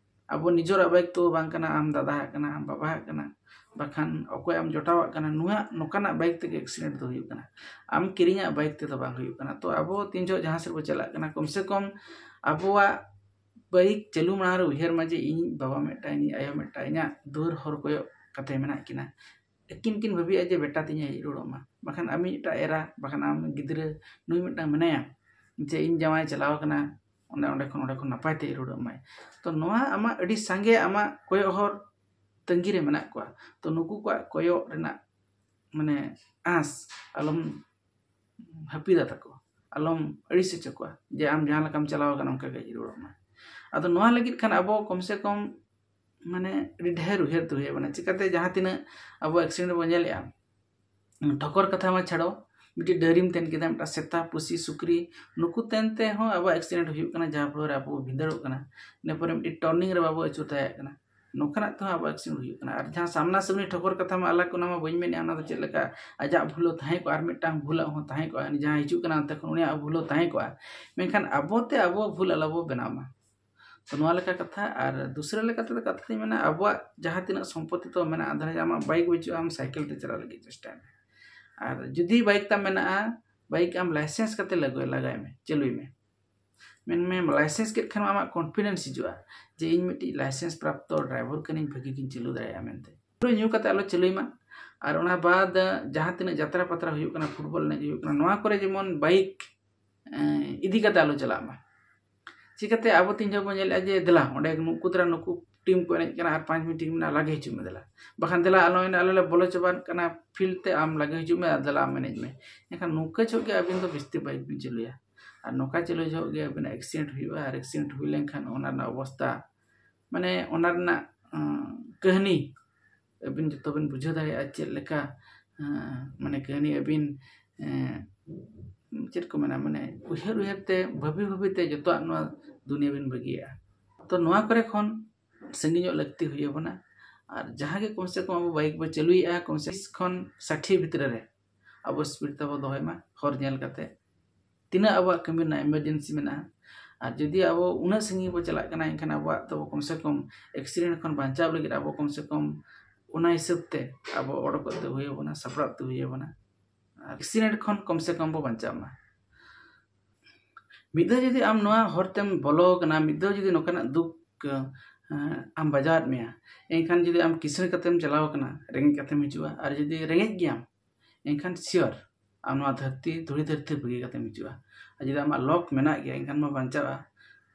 ᱟᱵᱚ ᱱᱤᱡᱮᱨᱟᱜ ᱵᱟᱭᱤᱠ ᱛᱚ ᱵᱟᱝ ᱠᱟᱱᱟ, ᱟᱢ ᱫᱟᱫᱟᱣᱟᱜ ᱠᱟᱱᱟ, ᱟᱢ ᱵᱟᱵᱟᱣᱟᱜ ᱠᱟᱱᱟ, ᱵᱟᱠᱷᱟᱱ ᱚᱠᱚᱭ ᱟᱢ ᱡᱚᱴᱟᱣᱟᱜ ᱠᱟᱱᱟ, ᱱᱚᱣᱟ ᱱᱚᱝᱠᱟᱱᱟᱜ ᱵᱟᱭᱤᱠ ᱛᱮᱜᱮ ᱮᱠᱥᱤᱰᱮᱱᱴ ᱫᱚ ᱦᱩᱭᱩᱜ ᱠᱟᱱᱟ, ᱟᱢ ᱠᱤᱨᱤᱧᱟᱜ ᱵᱟᱭᱤᱠ ᱛᱮᱫᱚ ᱵᱟᱝ ᱦᱩᱭᱩᱜ ᱠᱟᱱᱟ᱾ ᱛᱚ ᱟᱵᱚ ᱛᱤᱱ ᱡᱚᱦᱚᱜ ᱡᱟᱦᱟᱸ ᱥᱮᱫ ᱵᱚ ᱪᱟᱞᱟᱜ ᱠᱟᱱᱟ, ᱠᱚᱢ ᱥᱮ ᱠᱚᱢ ᱟᱵᱚᱣᱟᱜ ᱵᱟᱭᱤᱠ ᱪᱟᱹᱞᱩ ᱢᱟᱲᱟᱝ ᱨᱮ ᱩᱭᱦᱟᱹᱨ ᱢᱟ ᱡᱮ ᱤᱧ ᱵᱟᱵᱟ ᱢᱤᱫᱴᱟᱝ, ᱤᱧ ᱟᱭᱳ ᱢᱤᱫᱴᱟᱝ, ᱤᱧᱟᱹᱜ ᱫᱩᱣᱟᱹᱨ ᱦᱚᱨ ᱠᱚᱭᱚᱜ ᱠᱟᱛᱮ ᱢᱮᱱᱟᱜ ᱠᱤᱱᱟ᱾ ᱟᱹᱠᱤᱱ ᱠᱤᱱ ᱵᱷᱟᱹᱵᱤᱭᱟ ᱡᱮ ᱵᱮᱴᱟ ᱛᱤᱧᱮ ᱦᱮᱡ ᱨᱩᱣᱟᱹᱲᱚᱜ ᱢᱟ, ᱵᱟᱠᱷᱟᱱ ᱟᱢ ᱢᱤᱫᱴᱟᱝ ᱮᱨᱟ, ᱵᱟᱠᱷᱟᱱ ᱟᱢ ᱜᱤᱫᱽᱨᱟᱹ, ᱱᱩᱭ ᱢᱤᱫᱴᱟᱝ ᱢᱮᱱᱟᱭᱟ ᱡᱮ ᱤᱧ ᱡᱟᱶᱟᱭ ᱪᱟᱞᱟᱣ ᱠᱟᱱᱟ, ᱚᱸᱰᱮ ᱚᱸᱰᱮ ᱠᱷᱚᱱ ᱚᱸᱰᱮ ᱠᱷᱚᱱ ᱱᱟᱯᱟᱭ ᱛᱮ ᱦᱮᱡ ᱨᱩᱣᱟᱹᱲᱚᱜ ᱢᱟᱭ᱾ ᱛᱚ ᱱᱚᱣᱟ ᱟᱢᱟᱜ ᱟᱹᱰᱤ ᱥᱟᱸᱜᱮ ᱟᱢᱟᱜ ᱠᱚᱭᱚᱜ ᱦᱚᱨ ᱛᱟᱺᱜᱤ ᱨᱮ ᱢᱮᱱᱟᱜ ᱠᱚᱣᱟ᱾ ᱛᱚ ᱱᱩᱠᱩ ᱠᱚᱣᱟᱜ ᱠᱚᱭᱚᱜ ᱨᱮᱱᱟᱜ ᱢᱟᱱᱮ ᱟᱸᱥ ᱟᱞᱚᱢ ᱦᱟᱹᱯᱤᱫᱟ ᱛᱟᱠᱚ, ᱟᱞᱚᱢ ᱟᱹᱲᱤᱥ ᱦᱚᱪᱚ ᱠᱚᱣᱟ ᱡᱮ ᱟᱢ ᱡᱟᱦᱟᱸ ᱞᱮᱠᱟᱢ ᱪᱟᱞᱟᱣ ᱟᱠᱟᱱᱟ ᱚᱱᱠᱟ ᱜᱮ ᱦᱮᱡ ᱨᱩᱣᱟᱹᱲᱚᱜ ᱢᱟ᱾ ᱟᱫᱚ ᱱᱚᱣᱟ ᱞᱟᱹᱜᱤᱫ ᱠᱷᱟᱱ ᱟᱵᱚ ᱠᱚᱢ ᱥᱮ ᱠᱚᱢ ᱢᱟᱱᱮ ᱟᱹᱰᱤ ᱰᱷᱮᱨ ᱩᱭᱦᱟᱹᱨ ᱛᱮ ᱦᱩᱭ ᱟᱵᱚᱱᱟ᱾ ᱪᱤᱠᱟᱛᱮ ᱡᱟᱦᱟᱸ ᱛᱤᱱᱟᱹᱜ ᱟᱵᱚ ᱮᱠᱥᱤᱰᱮᱱᱴ ᱵᱚᱱ ᱧᱮᱞᱮᱜᱼᱟ, ᱴᱷᱚᱠᱚᱨ ᱠᱟᱛᱷᱟ ᱢᱟ ᱪᱷᱟᱲᱚ, ᱢᱤᱫᱴᱤᱡ ᱰᱟᱹᱨᱤᱢ ᱛᱮᱱ ᱠᱮᱫᱟ, ᱢᱤᱫᱴᱟᱝ ᱥᱮᱛᱟ, ᱯᱩᱥᱤ, ᱥᱩᱠᱨᱤ, ᱱᱩᱠᱩ ᱛᱮᱱ ᱛᱮᱦᱚᱸ ᱟᱵᱚᱣᱟᱜ ᱮᱠᱥᱤᱰᱮᱱᱴ ᱦᱩᱭᱩᱜ ᱠᱟᱱᱟ, ᱡᱟᱦᱟᱸ ᱯᱷᱚᱞᱚ ᱨᱮ ᱟᱵᱚ ᱵᱷᱤᱸᱫᱟᱹᱲᱚᱜ ᱠᱟᱱᱟ᱾ ᱤᱱᱟᱹ ᱯᱚᱨᱮ ᱢᱤᱫᱴᱤᱡ ᱴᱟᱨᱱᱤᱝ ᱨᱮ ᱵᱟᱵᱚ ᱟᱹᱪᱩᱨ ᱫᱟᱲᱮᱭᱟᱜ ᱠᱟᱱᱟ, ᱱᱚᱝᱠᱟᱱᱟᱜ ᱛᱮᱦᱚᱸ ᱟᱵᱚᱣᱟᱜ ᱮᱠᱥᱤᱰᱮᱱᱴ ᱦᱩᱭᱩᱜ ᱠᱟᱱᱟ᱾ ᱟᱨ ᱡᱟᱦᱟᱸ ᱥᱟᱢᱱᱟ ᱥᱟᱢᱱᱤ ᱴᱷᱚᱠᱚᱨ ᱠᱟᱛᱷᱟ ᱢᱟ ᱟᱞᱟᱜᱽ, ᱚᱱᱟ ᱢᱟ ᱵᱟᱹᱧ ᱢᱮᱱᱮᱫᱼᱟ, ᱚᱱᱟ ᱫᱚ ᱪᱮᱫ ᱞᱮᱠᱟ ᱟᱡᱟᱜ ᱵᱷᱩᱞ ᱦᱚᱸ ᱛᱟᱦᱮᱸ ᱠᱚᱜᱼᱟ ᱟᱨ ᱢᱤᱫᱴᱟᱝ ᱵᱷᱩᱞᱟᱜ ᱦᱚᱸ ᱛᱟᱦᱮᱸ ᱠᱚᱜᱼᱟ, ᱩᱱᱤ ᱡᱟᱦᱟᱸ ᱦᱤᱡᱩᱜ ᱠᱟᱱᱟ ᱚᱱᱛᱮ ᱠᱷᱚᱱ ᱩᱱᱤᱭᱟᱜ ᱵᱷᱩᱞ ᱦᱚᱸ ᱛᱟᱦᱮᱸ ᱠᱚᱜᱼᱟ᱾ ᱢᱮᱱᱠᱷᱟᱱ ᱟᱵᱚᱛᱮ ᱟᱵᱚ ᱵᱷᱩᱞ ᱟᱞᱚ ᱵᱚ ᱵᱮᱱᱟᱣ ᱢᱟ᱾ ᱛᱚ ᱱᱚᱣᱟ ᱞᱮᱠᱟ ᱠᱟᱛᱷᱟ᱾ ᱟᱨ ᱫᱩᱥᱨᱟ ᱞᱮᱠᱟ ᱛᱮᱫᱚ ᱠᱟᱛᱷᱟ ᱫᱚᱧ ᱢᱮᱱᱟ, ᱟᱵᱚᱣᱟᱜ ᱡᱟᱦᱟᱸ ᱛᱤᱱᱟᱹᱜ ᱥᱚᱢᱯᱚᱛᱛᱤ ᱛᱟᱵᱚ ᱢᱮᱱᱟᱜᱼᱟ, ᱫᱷᱚᱨᱮ ᱟᱢᱟᱜ ᱵᱟᱭᱤᱠ ᱵᱟᱹᱪᱩᱜᱼᱟ, ᱟᱢ ᱥᱟᱭᱠᱮᱞ ᱛᱮ ᱪᱟᱞᱟᱜ ᱞᱟᱹᱜᱤᱫ ᱪᱮᱥᱴᱟᱭ ᱢᱮ᱾ ᱟᱨ ᱡᱩᱫᱤ ᱵᱟᱭᱤᱠ ᱛᱟᱢ ᱢᱮᱱᱟᱜᱼᱟ, ᱵᱟᱭᱤᱠ ᱟᱢ ᱞᱟᱭᱥᱮᱱᱥ ᱠᱟᱛᱮ ᱞᱟᱜᱟᱭ, ᱞᱟᱜᱟᱭ ᱢᱮ, ᱪᱟᱹᱞᱩᱭ ᱢᱮ᱾ ᱢᱮᱱᱢᱮ ᱞᱟᱭᱥᱮᱱᱥ ᱠᱮᱫ ᱠᱷᱟᱱ ᱟᱢᱟᱜ ᱠᱚᱱᱯᱷᱤᱰᱮᱱᱥ ᱦᱤᱡᱩᱜᱼᱟ ᱡᱮ ᱤᱧ ᱢᱤᱫᱴᱤᱡ ᱞᱟᱭᱥᱮᱱᱥ ᱯᱨᱟᱯᱛᱚ ᱰᱨᱟᱭᱵᱷᱟᱨ ᱠᱟᱹᱱᱟᱹᱧ, ᱵᱷᱟᱹᱜᱤ ᱜᱤᱧ ᱪᱟᱹᱞᱩ ᱫᱟᱲᱮᱭᱟᱜᱼᱟ ᱢᱮᱱᱛᱮ᱾ ᱯᱩᱨᱟᱹ ᱧᱩ ᱠᱟᱛᱮ ᱟᱞᱚ ᱪᱟᱹᱞᱩᱭ ᱢᱟ᱾ ᱟᱨ ᱚᱱᱟ ᱵᱟᱫ ᱡᱟᱦᱟᱸ ᱛᱤᱱᱟᱹᱜ ᱡᱟᱛᱨᱟ ᱯᱟᱛᱨᱟ ᱦᱩᱭᱩᱜ ᱠᱟᱱᱟ, ᱯᱷᱩᱴᱵᱚᱞ ᱮᱱᱮᱡ ᱦᱩᱭᱩᱜ ᱠᱟᱱᱟ, ᱱᱚᱣᱟ ᱠᱚᱨᱮ ᱡᱮᱢᱚᱱ ᱵᱟᱭᱤᱠ ᱮᱸ, ᱤᱫᱤ ᱠᱟᱛᱮ ᱟᱞᱚ ᱪᱟᱞᱟᱜ ᱢᱟ᱾ ᱪᱤᱠᱟᱹᱛᱮ ᱟᱵᱚ ᱛᱤᱱ ᱡᱚᱦᱚᱜ ᱵᱚᱱ ᱧᱮᱞᱮᱫᱼᱟ ᱡᱮ ᱫᱮᱞᱟ ᱚᱸᱰᱮ ᱱᱩᱠᱩ ᱛᱟᱨᱟ ᱱᱩᱠᱩ ᱴᱤᱢ ᱠᱚ ᱮᱱᱮᱡ ᱠᱟᱱᱟ ᱟᱨ ᱯᱟᱸᱪ ᱢᱤᱱᱤᱴ ᱢᱮᱱᱟᱜᱼᱟ, ᱞᱟᱜᱮ ᱦᱤᱡᱩᱜ ᱢᱮ ᱫᱮᱞᱟ, ᱵᱟᱠᱷᱟᱱ ᱫᱮᱞᱟ ᱟᱞᱚ ᱮᱱᱮᱡ, ᱟᱞᱮ ᱞᱮ ᱵᱚᱞᱚ ᱪᱟᱵᱟᱜ ᱠᱟᱱᱟ ᱯᱷᱤᱞᱰ ᱛᱮ, ᱟᱢ ᱞᱟᱜᱮ ᱦᱤᱡᱩᱜ ᱢᱮ ᱟᱨ ᱫᱮᱞᱟ ᱟᱢ ᱮᱱᱮᱡ ᱢᱮ᱾ ᱮᱱᱠᱷᱟᱱ ᱱᱚᱝᱠᱟ ᱡᱚᱦᱚᱜ ᱜᱮ ᱟᱹᱵᱤᱱ ᱫᱚ ᱵᱤᱥᱛᱤ ᱵᱟᱭᱤᱠ ᱵᱤᱱ ᱪᱟᱹᱞᱩᱭᱟ᱾ ᱟᱨ ᱱᱚᱝᱠᱟ ᱪᱟᱹᱞᱩ ᱡᱚᱦᱚᱜ ᱜᱮ ᱟᱹᱵᱤᱱᱟᱜ ᱮᱠᱥᱤᱰᱮᱱᱴ ᱦᱩᱭᱩᱜᱼᱟ᱾ ᱟᱨ ᱮᱠᱥᱤᱰᱮᱱᱴ ᱦᱩᱭ ᱞᱮᱱᱠᱷᱟᱱ ᱚᱱᱟ ᱨᱮᱱᱟᱜ ᱚᱵᱚᱥᱛᱟ, ᱢᱟᱱᱮ ᱚᱱᱟ ᱨᱮᱱᱟᱜ, ᱟᱸ, ᱠᱟᱹᱦᱱᱤ ᱟᱹᱵᱤᱱ ᱡᱚᱛᱚ ᱵᱤᱱ ᱵᱩᱡᱷᱟᱹᱣ ᱫᱟᱲᱮᱭᱟᱜᱼᱟ ᱪᱮᱫ ᱞᱮᱠᱟ, ᱟᱸ, ᱢᱟᱱᱮ ᱠᱟᱹᱦᱱᱤ ᱟᱹᱵᱤᱱ, ᱮᱸ, ᱪᱮᱫ ᱠᱚ ᱢᱮᱱᱟ, ᱢᱟᱱᱮ ᱩᱭᱦᱟᱹᱨ ᱩᱭᱦᱟᱹᱨ ᱛᱮ, ᱵᱷᱟᱹᱵᱤ ᱵᱷᱟᱹᱵᱤ ᱛᱮ ᱡᱚᱛᱚᱣᱟᱜ ᱱᱚᱣᱟ ᱫᱩᱱᱤᱭᱟᱹ ᱵᱤᱱ ᱵᱟᱹᱜᱤᱭᱟᱜᱼᱟ᱾ ᱛᱚ ᱱᱚᱣᱟ ᱠᱚᱨᱮ ᱠᱷᱚᱱ ᱥᱟᱺᱜᱤᱧᱚᱜ ᱞᱟᱹᱠᱛᱤ ᱦᱩᱭ ᱟᱵᱚᱱᱟ᱾ ᱟᱨ ᱡᱟᱦᱟᱸ ᱜᱮ ᱠᱚᱢ ᱥᱮ ᱠᱚᱢ ᱟᱵᱚ ᱵᱟᱭᱤᱠ ᱵᱚ ᱪᱟᱹᱞᱩᱭᱮᱫᱼᱟ, ᱠᱚᱢ ᱥᱮ ᱠᱚᱢ ᱥᱟᱴᱷᱤ ᱵᱷᱤᱛᱨᱤ ᱨᱮ ᱟᱵᱚ ᱥᱯᱤᱰ ᱛᱟᱵᱚ ᱫᱚᱦᱚᱭ ᱢᱟ, ᱦᱚᱨ ᱧᱮᱞ ᱠᱟᱛᱮ᱾ ᱛᱤᱱᱟᱹᱜ ᱟᱵᱚᱣᱟᱜ ᱠᱟᱹᱢᱤ ᱨᱮᱱᱟᱜ ᱮᱢᱟᱨᱡᱮᱱᱥᱤ ᱢᱮᱱᱟᱜᱼᱟ, ᱟᱨ ᱡᱩᱫᱤ ᱟᱵᱚ ᱩᱱᱟᱹᱜ ᱥᱟᱺᱜᱤᱧ ᱵᱚ ᱪᱟᱞᱟᱜ ᱠᱟᱱᱟ, ᱮᱱᱠᱷᱟᱱ ᱟᱵᱚᱣᱟᱜ ᱫᱚ ᱠᱚᱢ ᱥᱮ ᱠᱚᱢ ᱮᱠᱥᱤᱰᱮᱱᱴ ᱠᱷᱚᱱ ᱵᱟᱧᱪᱟᱣ ᱞᱟᱹᱜᱤᱫ ᱟᱵᱚ ᱠᱚᱢ ᱥᱮ ᱠᱚᱢ ᱚᱱᱟ ᱦᱤᱥᱟᱹᱵ ᱛᱮ ᱟᱵᱚ ᱚᱰᱚᱠᱚᱜ ᱛᱮ ᱦᱩᱭ ᱟᱵᱚᱱᱟ, ᱥᱟᱯᱲᱟᱣ ᱛᱮ ᱦᱩᱭ ᱟᱵᱚᱱᱟ᱾ ᱟᱨ ᱮᱠᱥᱤᱰᱮᱱᱴ ᱠᱷᱚᱱ ᱠᱚᱢ ᱥᱮ ᱠᱚᱢ ᱵᱚ ᱵᱟᱧᱪᱟᱜ ᱢᱟ᱾ ᱢᱤᱫ ᱫᱷᱟᱣ ᱡᱩᱫᱤ ᱟᱢ ᱱᱚᱣᱟ ᱦᱚᱨ ᱛᱮᱢ ᱵᱚᱞᱚ ᱟᱠᱟᱱᱟ, ᱢᱤᱫ ᱫᱷᱟᱣ ᱡᱩᱫᱤ ᱱᱚᱝᱠᱟᱱᱟᱜ ᱫᱩᱠ ᱟᱸ, ᱟᱢ ᱵᱟᱡᱟᱣᱟᱫ ᱢᱮᱭᱟ, ᱮᱱᱠᱷᱟᱱ ᱡᱩᱫᱤ ᱟᱢ ᱠᱤᱥᱟᱹᱬ ᱠᱟᱛᱮᱢ ᱪᱟᱞᱟᱣ ᱟᱠᱟᱱᱟ, ᱨᱮᱸᱜᱮᱡ ᱠᱟᱛᱮᱢ ᱦᱤᱡᱩᱜᱼᱟ, ᱟᱨ ᱡᱩᱫᱤ ᱨᱮᱸᱜᱮᱡ ᱜᱮᱭᱟᱢ, ᱮᱱᱠᱷᱟᱱ ᱥᱤᱭᱚᱨ ᱟᱢ ᱱᱚᱣᱟ ᱫᱷᱟᱹᱨᱛᱤ, ᱫᱷᱩᱲᱤ ᱫᱷᱟᱹᱨᱛᱤ ᱵᱟᱹᱜᱤ ᱠᱟᱛᱮᱢ ᱦᱤᱡᱩᱜᱼᱟ᱾ ᱟᱨ ᱡᱩᱫᱤ ᱟᱢᱟᱜ ᱞᱚᱠ ᱢᱮᱱᱟᱜ ᱜᱮᱭᱟ, ᱮᱱᱠᱷᱟᱱ ᱢᱟ ᱵᱟᱧᱪᱟᱜᱼᱟ,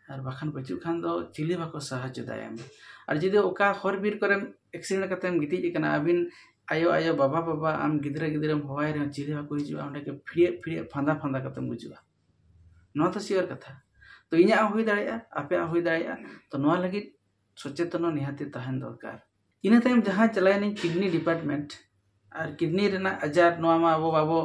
ᱟᱨ ᱵᱟᱠᱷᱟᱱ ᱵᱟᱹᱪᱩᱜ ᱠᱷᱟᱱ ᱫᱚ ᱪᱤᱞᱤ ᱵᱟᱠᱚ ᱥᱟᱦᱟᱡᱽᱡᱚ ᱫᱟᱲᱮᱭᱟᱢᱟ᱾ ᱟᱨ ᱡᱩᱫᱤ ᱚᱠᱟ ᱦᱚᱨ ᱵᱤᱨ ᱠᱚᱨᱮᱢ ᱮᱠᱥᱤᱰᱮᱱᱴ ᱠᱟᱛᱮᱢ ᱜᱤᱛᱤᱡ ᱟᱠᱟᱱᱟ, ᱟᱹᱵᱤᱱ ᱟᱭᱳ, ᱟᱭᱳ, ᱵᱟᱵᱟ, ᱵᱟᱵᱟ, ᱟᱢ ᱜᱤᱫᱽᱨᱟᱹ, ᱜᱤᱫᱽᱨᱟᱹᱢ ᱦᱚᱦᱚᱣᱟᱭ ᱨᱮᱦᱚᱸ ᱪᱤᱞᱤ ᱵᱟᱠᱚ ᱦᱤᱡᱩᱜᱼᱟ, ᱚᱸᱰᱮ ᱜᱮ ᱯᱷᱤᱲᱭᱟᱹᱜ, ᱯᱷᱤᱲᱭᱟᱹᱜ, ᱯᱷᱟᱸᱫᱟ, ᱯᱷᱟᱸᱫᱟ ᱠᱟᱛᱮᱢ ᱜᱩᱡᱩᱜᱼᱟ᱾ ᱱᱚᱣᱟ ᱫᱚ ᱥᱤᱭᱚᱨ ᱠᱟᱛᱷᱟ᱾ ᱛᱚ ᱤᱧᱟᱹᱜ ᱦᱚᱸ ᱦᱩᱭ ᱫᱟᱲᱮᱭᱟᱜᱼᱟ, ᱟᱯᱮᱭᱟᱜ ᱦᱚᱸ ᱦᱩᱭ ᱫᱟᱲᱮᱭᱟᱜᱼᱟ᱾ ᱛᱚ ᱱᱚᱣᱟ ᱞᱟᱹᱜᱤᱫ ᱥᱚᱪᱮᱛᱚᱱ ᱦᱚᱸ ᱱᱤᱦᱟᱹᱛᱤ ᱛᱟᱦᱮᱱ ᱫᱚᱨᱠᱟᱨ᱾ ᱤᱱᱟᱹ ᱛᱟᱭᱚᱢ ᱡᱟᱦᱟᱸ ᱪᱟᱞᱟᱣᱮᱱᱟᱹᱧ ᱠᱤᱰᱱᱤ ᱰᱤᱯᱟᱨᱴᱢᱮᱱᱴ, ᱟᱨ ᱠᱤᱰᱱᱤ ᱨᱮᱱᱟᱜ ᱟᱡᱟᱨ, ᱱᱚᱣᱟ ᱢᱟ ᱟᱵᱚ ᱵᱟᱵᱚ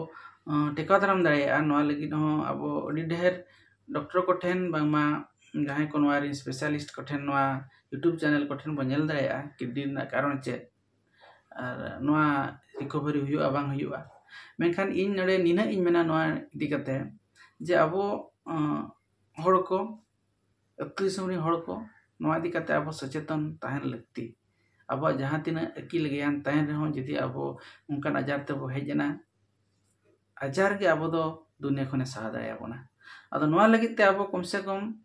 ᱟᱸ, ᱴᱮᱠᱟᱣ ᱫᱟᱨᱟᱢ ᱫᱟᱲᱮᱭᱟᱜᱼᱟ᱾ ᱱᱚᱣᱟ ᱞᱟᱹᱜᱤᱫ ᱦᱚᱸ ᱟᱵᱚ ᱟᱹᱰᱤ ᱰᱷᱮᱨ ᱰᱚᱠᱴᱚᱨ ᱠᱚᱴᱷᱮᱱ, ᱵᱟᱝᱢᱟ ᱡᱟᱦᱟᱸᱭ ᱠᱚ ᱱᱚᱣᱟ ᱨᱮᱱ ᱥᱯᱮᱥᱟᱞᱤᱥᱴ ᱠᱚᱴᱷᱮᱱ, ᱱᱚᱣᱟ ᱭᱩᱴᱩᱵᱽ ᱪᱮᱱᱮᱞ ᱠᱚᱴᱷᱮᱱ ᱵᱚᱱ ᱧᱮᱞ ᱫᱟᱲᱮᱭᱟᱜᱼᱟ ᱠᱤᱰᱱᱤ ᱨᱮᱱᱟᱜ ᱠᱟᱨᱚᱱ ᱪᱮᱫ, ᱟᱨ ᱱᱚᱣᱟ ᱨᱤᱠᱳᱵᱷᱟᱨᱤ ᱦᱩᱭᱩᱜᱼᱟ ᱵᱟᱝ ᱦᱩᱭᱩᱜᱼᱟ᱾ ᱢᱮᱱᱠᱷᱟᱱ ᱤᱧ ᱱᱚᱰᱮ ᱱᱤᱱᱟᱹᱜ ᱤᱧ ᱢᱮᱱᱟ ᱱᱚᱣᱟ ᱤᱫᱤ ᱠᱟᱛᱮ, ᱡᱮ ᱟᱵᱚ ᱟᱸ, ᱦᱚᱲ ᱠᱚ, ᱟᱹᱛᱩ ᱫᱤᱥᱚᱢ ᱨᱮᱱ ᱦᱚᱲ ᱠᱚ, ᱱᱚᱣᱟ ᱤᱫᱤ ᱠᱟᱛᱮ ᱟᱵᱚ ᱥᱚᱪᱮᱛᱚᱱ ᱛᱟᱦᱮᱱ ᱞᱟᱹᱠᱛᱤ᱾ ᱟᱵᱚᱣᱟᱜ ᱡᱟᱦᱟᱸ ᱛᱤᱱᱟᱹᱜ ᱟᱹᱠᱤᱞ ᱜᱮᱭᱟᱱ ᱛᱟᱦᱮᱱ ᱨᱮᱦᱚᱸ, ᱡᱩᱫᱤ ᱟᱵᱚ ᱚᱱᱠᱟᱱ ᱟᱡᱟᱨ ᱛᱮᱵᱚ ᱦᱮᱡ ᱮᱱᱟ, ᱟᱡᱟᱨ ᱜᱮ ᱟᱵᱚ ᱫᱚ ᱫᱩᱱᱤᱭᱟᱹ ᱠᱷᱚᱱᱮ ᱥᱟᱦᱟ ᱫᱟᱲᱮᱭᱟᱵᱚᱱᱟ᱾ ᱟᱫᱚ ᱱᱚᱣᱟ ᱞᱟᱹᱜᱤᱫ ᱛᱮ ᱟᱵᱚ ᱠᱚᱢ ᱥᱮ ᱠᱚᱢ,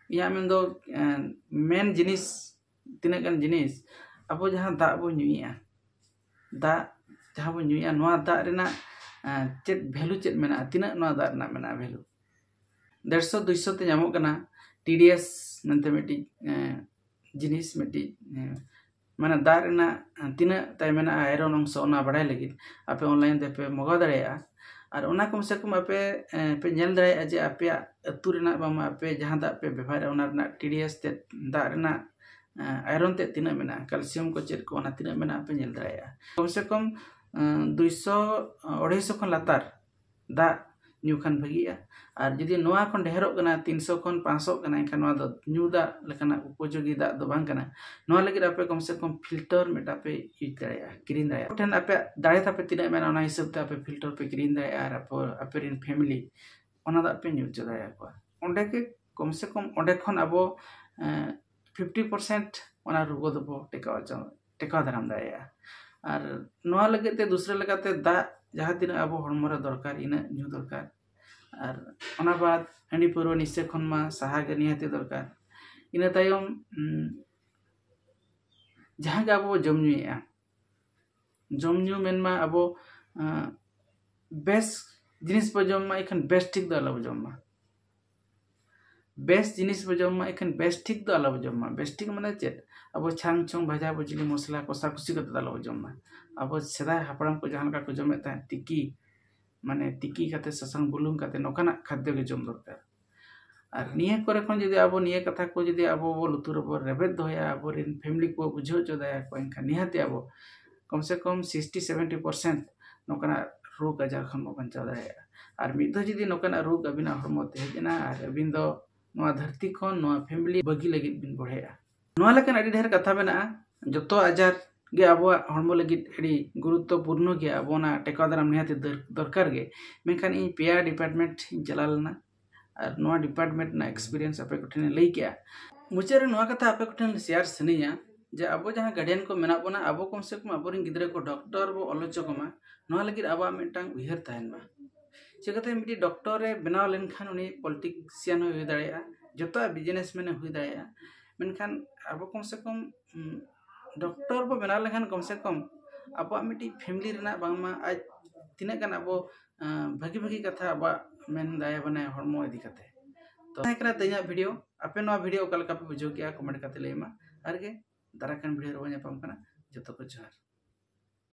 ᱤᱧᱟᱹᱜ ᱢᱮᱱᱫᱚ, ᱮᱸ, ᱢᱮᱱ ᱡᱤᱱᱤᱥ, ᱛᱤᱱᱟᱹᱜ ᱜᱟᱱ ᱡᱤᱱᱤᱥ, ᱟᱵᱚ ᱡᱟᱦᱟᱸ ᱫᱟᱜ ᱵᱚ ᱧᱩᱭᱮᱫᱼᱟ, ᱫᱟᱜ ᱡᱟᱦᱟᱸ ᱵᱚ ᱧᱩᱭᱮᱫᱼᱟ, ᱱᱚᱣᱟ ᱫᱟᱜ ᱨᱮᱱᱟᱜ, ᱮᱸ, ᱪᱮᱫ ᱵᱷᱮᱞᱩ ᱪᱮᱫ ᱢᱮᱱᱟᱜᱼᱟ, ᱛᱤᱱᱟᱹᱜ ᱱᱚᱣᱟ ᱫᱟᱜ ᱨᱮᱱᱟᱜ ᱢᱮᱱᱟᱜᱼᱟ ᱵᱷᱮᱞᱩ? ᱰᱮᱲᱥᱚ ᱫᱩᱭᱥᱚ ᱛᱮ ᱧᱟᱢᱚᱜ ᱠᱟᱱᱟ ᱴᱤᱰᱤᱮᱥ ᱢᱮᱱᱛᱮ ᱢᱤᱫᱴᱤᱡ, ᱮᱸ, ᱡᱤᱱᱤᱥ, ᱢᱤᱫᱴᱤᱡ, ᱮᱸ, ᱢᱟᱱᱮ ᱫᱟᱜ ᱨᱮᱱᱟᱜ ᱛᱤᱱᱟᱹᱜ ᱛᱟᱭ ᱢᱮᱱᱟᱜᱼᱟ, ᱟᱭᱨᱚᱱ ᱚᱝᱥᱚ, ᱚᱱᱟ ᱵᱟᱲᱟᱭ ᱞᱟᱹᱜᱤᱫ ᱟᱯᱮ ᱚᱱᱞᱟᱭᱤᱱ ᱛᱮᱯᱮ ᱢᱟᱜᱟᱣ ᱫᱟᱲᱮᱭᱟᱜᱼᱟ᱾ ᱟᱨ ᱚᱱᱟ ᱠᱚᱢ ᱥᱮ ᱠᱚᱢ ᱟᱯᱮ, ᱮᱸ, ᱯᱮ ᱧᱮᱞ ᱫᱟᱲᱮᱭᱟᱜᱼᱟ ᱡᱮ ᱟᱯᱮᱭᱟᱜ ᱟᱹᱛᱩ ᱨᱮᱱᱟᱜ, ᱵᱟᱝᱢᱟ ᱟᱯᱮ ᱡᱟᱦᱟᱸ ᱫᱟᱜ ᱯᱮ ᱵᱮᱵᱷᱟᱨᱮᱫᱼᱟ, ᱚᱱᱟ ᱨᱮᱱᱟᱜ ᱴᱤᱰᱤᱮᱥ ᱛᱮᱫ, ᱫᱟᱜ ᱨᱮᱱᱟᱜ, ᱮᱸ, ᱟᱭᱨᱚᱱ ᱛᱮᱫ ᱛᱤᱱᱟᱹᱜ ᱢᱮᱱᱟᱜᱼᱟ, ᱠᱮᱞᱥᱤᱭᱟᱢ ᱠᱚ ᱪᱮᱫ ᱠᱚ, ᱚᱱᱟ ᱛᱤᱱᱟᱹᱜ ᱢᱮᱱᱟᱜᱼᱟ ᱯᱮ ᱧᱮᱞ ᱫᱟᱲᱮᱭᱟᱜᱼᱟ᱾ ᱠᱚᱢ ᱥᱮ ᱠᱚᱢ, ᱮᱸ, ᱫᱩᱭᱥᱚ, ᱟᱹᱲᱟᱹᱭᱥᱚ ᱠᱷᱚᱱ ᱞᱟᱛᱟᱨ ᱫᱟᱜ ᱧᱩ ᱠᱷᱟᱱ ᱵᱷᱟᱹᱜᱤᱜᱼᱟ᱾ ᱟᱨ ᱡᱩᱫᱤ ᱱᱚᱣᱟ ᱠᱷᱚᱱ ᱰᱷᱮᱨᱚᱜ ᱠᱟᱱᱟ, ᱛᱤᱱᱥᱚ ᱠᱷᱚᱱ ᱯᱟᱸᱪᱥᱚ ᱠᱟᱱᱟ, ᱮᱱᱠᱷᱟᱱ ᱱᱚᱣᱟ ᱫᱚ ᱧᱩ ᱫᱟᱜ ᱞᱮᱠᱟᱱᱟᱜ ᱩᱯᱚᱡᱳᱜᱤ ᱫᱟᱜ ᱫᱚ ᱵᱟᱝ ᱠᱟᱱᱟ᱾ ᱱᱚᱣᱟ ᱞᱟᱹᱜᱤᱫ ᱟᱯᱮ ᱠᱚᱢ ᱥᱮ ᱠᱚᱢ ᱯᱷᱤᱞᱴᱟᱨ ᱢᱤᱫᱴᱟᱝ ᱯᱮ ᱤᱭᱩᱡᱽ ᱫᱟᱲᱮᱭᱟᱜᱼᱟ, ᱠᱤᱨᱤᱧ ᱫᱟᱲᱮᱭᱟᱜᱼᱟ᱾ ᱟᱯᱮ ᱴᱷᱮᱱ ᱟᱯᱮᱭᱟᱜ ᱫᱟᱲᱮ ᱛᱟᱯᱮ ᱛᱤᱱᱟᱹᱜ ᱢᱮᱱᱟᱜᱼᱟ, ᱚᱱᱟ ᱦᱤᱥᱟᱹᱵ ᱛᱮ ᱟᱯᱮ ᱯᱷᱤᱞᱴᱟᱨ ᱯᱮ ᱠᱤᱨᱤᱧ ᱫᱟᱲᱮᱭᱟᱜᱼᱟ ᱟᱨ ᱟᱯᱮ, ᱟᱯᱮ ᱨᱮᱱ ᱯᱷᱮᱢᱤᱞᱤ ᱚᱱᱟ ᱫᱟᱜ ᱯᱮ ᱧᱩ ᱦᱚᱪᱚ ᱫᱟᱲᱮᱭᱟᱠᱚᱣᱟ᱾ ᱚᱸᱰᱮ ᱜᱮ ᱠᱚᱢ ᱥᱮ ᱠᱚᱢ ᱚᱸᱰᱮ ᱠᱷᱚᱱ ᱟᱵᱚ, ᱮᱸ, ᱯᱷᱤᱯᱴᱤ ᱯᱟᱨᱥᱮᱱᱴ ᱚᱱᱟ ᱨᱩᱣᱟᱹ ᱫᱚᱵᱚ ᱴᱮᱠᱟᱣ ᱦᱚᱪᱚ, ᱴᱮᱠᱟᱣ ᱫᱟᱨᱟᱢ ᱫᱟᱲᱮᱭᱟᱜᱼᱟ᱾ ᱟᱨ ᱱᱚᱣᱟ ᱞᱟᱹᱜᱤᱫ ᱛᱮ ᱫᱩᱥᱨᱟᱹ ᱞᱮᱠᱟᱛᱮ ᱫᱟᱜ ᱡᱟᱦᱟᱸ ᱛᱤᱱᱟᱹᱜ ᱟᱵᱚ ᱦᱚᱲᱢᱚ ᱨᱮ ᱫᱚᱨᱠᱟᱨ, ᱤᱱᱟᱹᱜ ᱧᱩ ᱫᱚᱨᱠᱟᱨ᱾ ᱟᱨ ᱚᱱᱟ ᱵᱟᱫ ᱦᱟᱺᱰᱤ ᱯᱟᱹᱣᱨᱟᱹ ᱱᱤᱥᱟᱹ ᱠᱷᱚᱱ ᱢᱟ ᱥᱟᱦᱟ ᱜᱮ ᱱᱤᱦᱟᱹᱛᱤ ᱫᱚᱨᱠᱟᱨ᱾ ᱤᱱᱟᱹ ᱛᱟᱭᱚᱢ ᱡᱟᱦᱟᱸ ᱜᱮ ᱟᱵᱚ ᱡᱚᱢ ᱧᱩᱭᱮᱫᱼᱟ, ᱡᱚᱢ ᱧᱩ ᱢᱮᱱᱢᱟ ᱟᱵᱚ ᱵᱮᱥ ᱡᱤᱱᱤᱥ ᱵᱚ ᱡᱚᱢ ᱢᱟ, ᱮᱱᱠᱷᱟᱱ ᱵᱮᱥ ᱴᱷᱤᱠ ᱫᱚ ᱟᱞᱚ ᱵᱚ ᱡᱚᱢ ᱢᱟ᱾ ᱵᱮᱥ ᱡᱤᱱᱤᱥ ᱵᱚ ᱡᱚᱢ ᱢᱟ, ᱮᱱᱠᱷᱟᱱ ᱵᱮᱥ ᱴᱷᱤᱠ ᱫᱚ ᱟᱞᱚ ᱵᱚ ᱡᱚᱢ ᱢᱟ᱾ ᱵᱮᱥ ᱴᱷᱤᱠ ᱢᱟᱱᱮ ᱪᱮᱫ? ᱟᱵᱚ ᱪᱷᱟᱝ ᱪᱷᱚᱝ ᱵᱷᱟᱡᱟ ᱵᱷᱩᱡᱤ ᱢᱚᱥᱞᱟ ᱠᱚᱥᱟ ᱠᱩᱥᱤ ᱠᱟᱛᱮ ᱫᱚ ᱟᱞᱚ ᱵᱚ ᱡᱚᱢ ᱢᱟ᱾ ᱟᱵᱚ ᱥᱮᱫᱟᱭ ᱦᱟᱯᱲᱟᱢ ᱠᱚ ᱡᱟᱦᱟᱸ ᱞᱮᱠᱟ ᱠᱚ ᱡᱚᱢᱮᱫ ᱛᱟᱦᱮᱸᱫ, ᱛᱤᱠᱤ, ᱢᱟᱱᱮ ᱛᱤᱠᱤ ᱠᱟᱛᱮ ᱥᱟᱥᱟᱝ ᱵᱩᱞᱩᱝ ᱠᱟᱛᱮ ᱱᱚᱝᱠᱟᱱᱟᱜ ᱠᱷᱟᱫᱽᱭᱚ ᱜᱮ ᱡᱚᱢ ᱫᱚᱨᱠᱟᱨ᱾ ᱟᱨ ᱱᱤᱭᱟᱹ ᱠᱚᱨᱮ ᱠᱷᱚᱱ ᱡᱩᱫᱤ ᱟᱵᱚ ᱱᱤᱭᱟᱹ ᱠᱟᱛᱷᱟ ᱠᱚ ᱡᱩᱫᱤ ᱟᱵᱚ ᱵᱚ ᱞᱩᱛᱩᱨ ᱨᱮᱵᱚ ᱨᱮᱵᱮᱫ ᱫᱚᱦᱚᱭᱟ, ᱟᱵᱚᱨᱮᱱ ᱯᱷᱮᱢᱤᱞᱤ ᱠᱚ ᱵᱩᱡᱷᱟᱹᱣ ᱦᱚᱪᱚ ᱫᱟᱲᱮᱭᱟᱠᱚᱣᱟ, ᱮᱱᱠᱷᱟᱱ ᱱᱤᱦᱟᱹᱛᱤ ᱟᱵᱚ ᱠᱚᱢ ᱥᱮ ᱠᱚᱢ ᱥᱤᱠᱥᱴᱤ ᱥᱮᱵᱷᱮᱱᱴᱤ ᱯᱟᱨᱥᱮᱱᱴ ᱱᱚᱝᱠᱟᱱᱟᱜ ᱨᱳᱜᱽ ᱟᱡᱟᱨ ᱠᱷᱚᱱ ᱵᱚ ᱵᱟᱧᱪᱟᱣ ᱫᱟᱲᱮᱭᱟᱜᱼᱟ᱾ ᱟᱨ ᱢᱤᱫ ᱫᱷᱟᱣ ᱡᱩᱫᱤ ᱱᱚᱝᱠᱟᱱᱟᱜ ᱨᱳᱜᱽ ᱟᱹᱵᱤᱱᱟᱜ ᱦᱚᱲᱢᱚ ᱛᱮ ᱦᱮᱡ ᱮᱱᱟ ᱟᱨ ᱟᱹᱵᱤᱱ ᱫᱚ ᱱᱚᱣᱟ ᱫᱷᱟᱹᱨᱛᱤ ᱠᱷᱚᱱ ᱱᱚᱣᱟ ᱯᱷᱮᱢᱤᱞᱤ ᱵᱟᱹᱜᱤ ᱞᱟᱹᱜᱤᱫ ᱵᱤᱱ ᱵᱚᱲᱦᱮᱜᱼᱟ᱾ ᱱᱚᱣᱟ ᱞᱮᱠᱟᱱ ᱟᱹᱰᱤ ᱰᱷᱮᱨ ᱠᱟᱛᱷᱟ ᱢᱮᱱᱟᱜᱼᱟ᱾ ᱡᱚᱛᱚ ᱟᱡᱟᱨ ᱜᱮ ᱟᱵᱚᱣᱟᱜ ᱦᱚᱲᱢᱚ ᱞᱟᱹᱜᱤᱫ ᱟᱹᱰᱤ ᱜᱩᱨᱩᱛᱛᱚᱯᱩᱨᱱᱚ ᱜᱮᱭᱟ, ᱟᱵᱚ ᱚᱱᱟ ᱴᱮᱠᱟᱣ ᱫᱟᱨᱟᱢ ᱱᱤᱦᱟᱹᱛ ᱫᱚᱨ-, ᱫᱚᱨᱠᱟᱨ ᱜᱮ᱾ ᱢᱮᱱᱠᱷᱟᱱ ᱤᱧ ᱯᱮᱭᱟ ᱰᱤᱯᱟᱨᱴᱢᱮᱱᱴ ᱤᱧ ᱪᱟᱞᱟᱣ ᱞᱮᱱᱟ, ᱟᱨ ᱱᱚᱣᱟ ᱰᱤᱯᱟᱨᱴᱢᱮᱱᱴ ᱨᱮᱱᱟᱜ ᱮᱠᱥᱯᱤᱨᱤᱭᱮᱱᱥ ᱟᱯᱮ ᱠᱚᱴᱷᱮᱱ ᱞᱟᱹᱭ ᱠᱮᱜᱼᱟ᱾ ᱢᱩᱪᱟᱹᱫ ᱨᱮ ᱱᱚᱣᱟ ᱠᱟᱛᱷᱟ ᱟᱯᱮ ᱠᱚᱴᱷᱮᱱ ᱥᱮᱭᱟᱨ ᱥᱟᱱᱟᱧᱟ ᱡᱮ ᱟᱵᱚ ᱡᱟᱦᱟᱸ ᱜᱟᱨᱰᱤᱭᱟᱱ ᱠᱚ ᱢᱮᱱᱟᱜ ᱵᱚᱱᱟ, ᱟᱵᱚ ᱠᱚᱢ ᱥᱮ ᱠᱚᱢ ᱟᱵᱚᱨᱮᱱ ᱜᱤᱫᱽᱨᱟᱹ ᱠᱚ ᱰᱚᱠᱴᱚᱨ ᱵᱚ ᱚᱞ ᱦᱚᱪᱚ ᱠᱚᱢᱟ, ᱱᱚᱣᱟ ᱞᱟᱹᱜᱤᱫ ᱟᱵᱚᱣᱟᱜ ᱢᱤᱫᱴᱟᱝ ᱩᱭᱦᱟᱹᱨ ᱛᱟᱦᱮᱱ ᱢᱟ᱾ ᱪᱤᱠᱟᱹᱛᱮ ᱢᱤᱫᱴᱤᱡ ᱰᱚᱠᱴᱚᱨ ᱮ ᱵᱮᱱᱟᱣ ᱞᱮᱱᱠᱷᱟᱱ ᱩᱱᱤ ᱯᱚᱞᱤᱴᱤᱥᱤᱭᱟᱱ ᱦᱚᱸ ᱦᱩᱭ ᱫᱟᱲᱮᱭᱟᱜᱼᱟ, ᱡᱚᱛᱚᱣᱟᱜ ᱵᱤᱡᱽᱱᱮᱥ ᱢᱮᱱ ᱦᱚᱸ ᱦᱩᱭ ᱫᱟᱲᱮᱭᱟᱜᱼᱟ᱾ ᱢᱮᱱᱠᱷᱟᱱ ᱟᱵᱚ ᱠᱚᱢ ᱥᱮ ᱠᱚᱢ, ᱩᱢ, ᱰᱚᱠᱴᱚᱨ ᱵᱚ ᱵᱮᱱᱟᱣ ᱞᱮᱱᱠᱷᱟᱱ ᱠᱚᱢ ᱥᱮ ᱠᱚᱢ ᱟᱵᱚᱣᱟᱜ ᱢᱤᱫᱴᱤᱡ ᱯᱷᱮᱢᱤᱞᱤ ᱨᱮᱱᱟᱜ ᱵᱟᱝᱢᱟ ᱟᱡ ᱛᱤᱱᱟᱹᱜ ᱜᱟᱱ ᱟᱵᱚ, ᱟᱸ, ᱵᱷᱟᱹᱜᱤ ᱵᱷᱟᱹᱜᱤ ᱠᱟᱛᱷᱟ ᱟᱵᱚᱣᱟᱜ ᱢᱮᱱ ᱫᱟᱭᱟ ᱢᱟᱱᱮ ᱦᱚᱲᱢᱚ ᱤᱫᱤ ᱠᱟᱛᱮ᱾ ᱛᱚ ᱛᱟᱦᱮᱸ ᱠᱟᱱᱟ ᱛᱮᱦᱮᱧᱟᱜ ᱵᱷᱤᱰᱤᱭᱳ᱾ ᱟᱯᱮ ᱱᱚᱣᱟ ᱵᱷᱤᱰᱤᱭᱳ ᱚᱠᱟ ᱞᱮᱠᱟ ᱯᱮ ᱵᱩᱡᱷᱟᱹᱣ ᱠᱮᱜᱼᱟ, ᱠᱚᱢᱮᱱᱴ ᱠᱟᱛᱮ ᱞᱟᱹᱭ ᱢᱟ᱾ ᱟᱨ ᱜᱮ ᱫᱟᱨᱟᱭ ᱠᱟᱱ ᱵᱷᱤᱰᱤᱭᱳ ᱨᱮᱵᱚᱱ ᱧᱟᱯᱟᱢ ᱠᱟᱱᱟ᱾ ᱡᱚᱛᱚ ᱠᱚ ᱡᱚᱦᱟᱨ᱾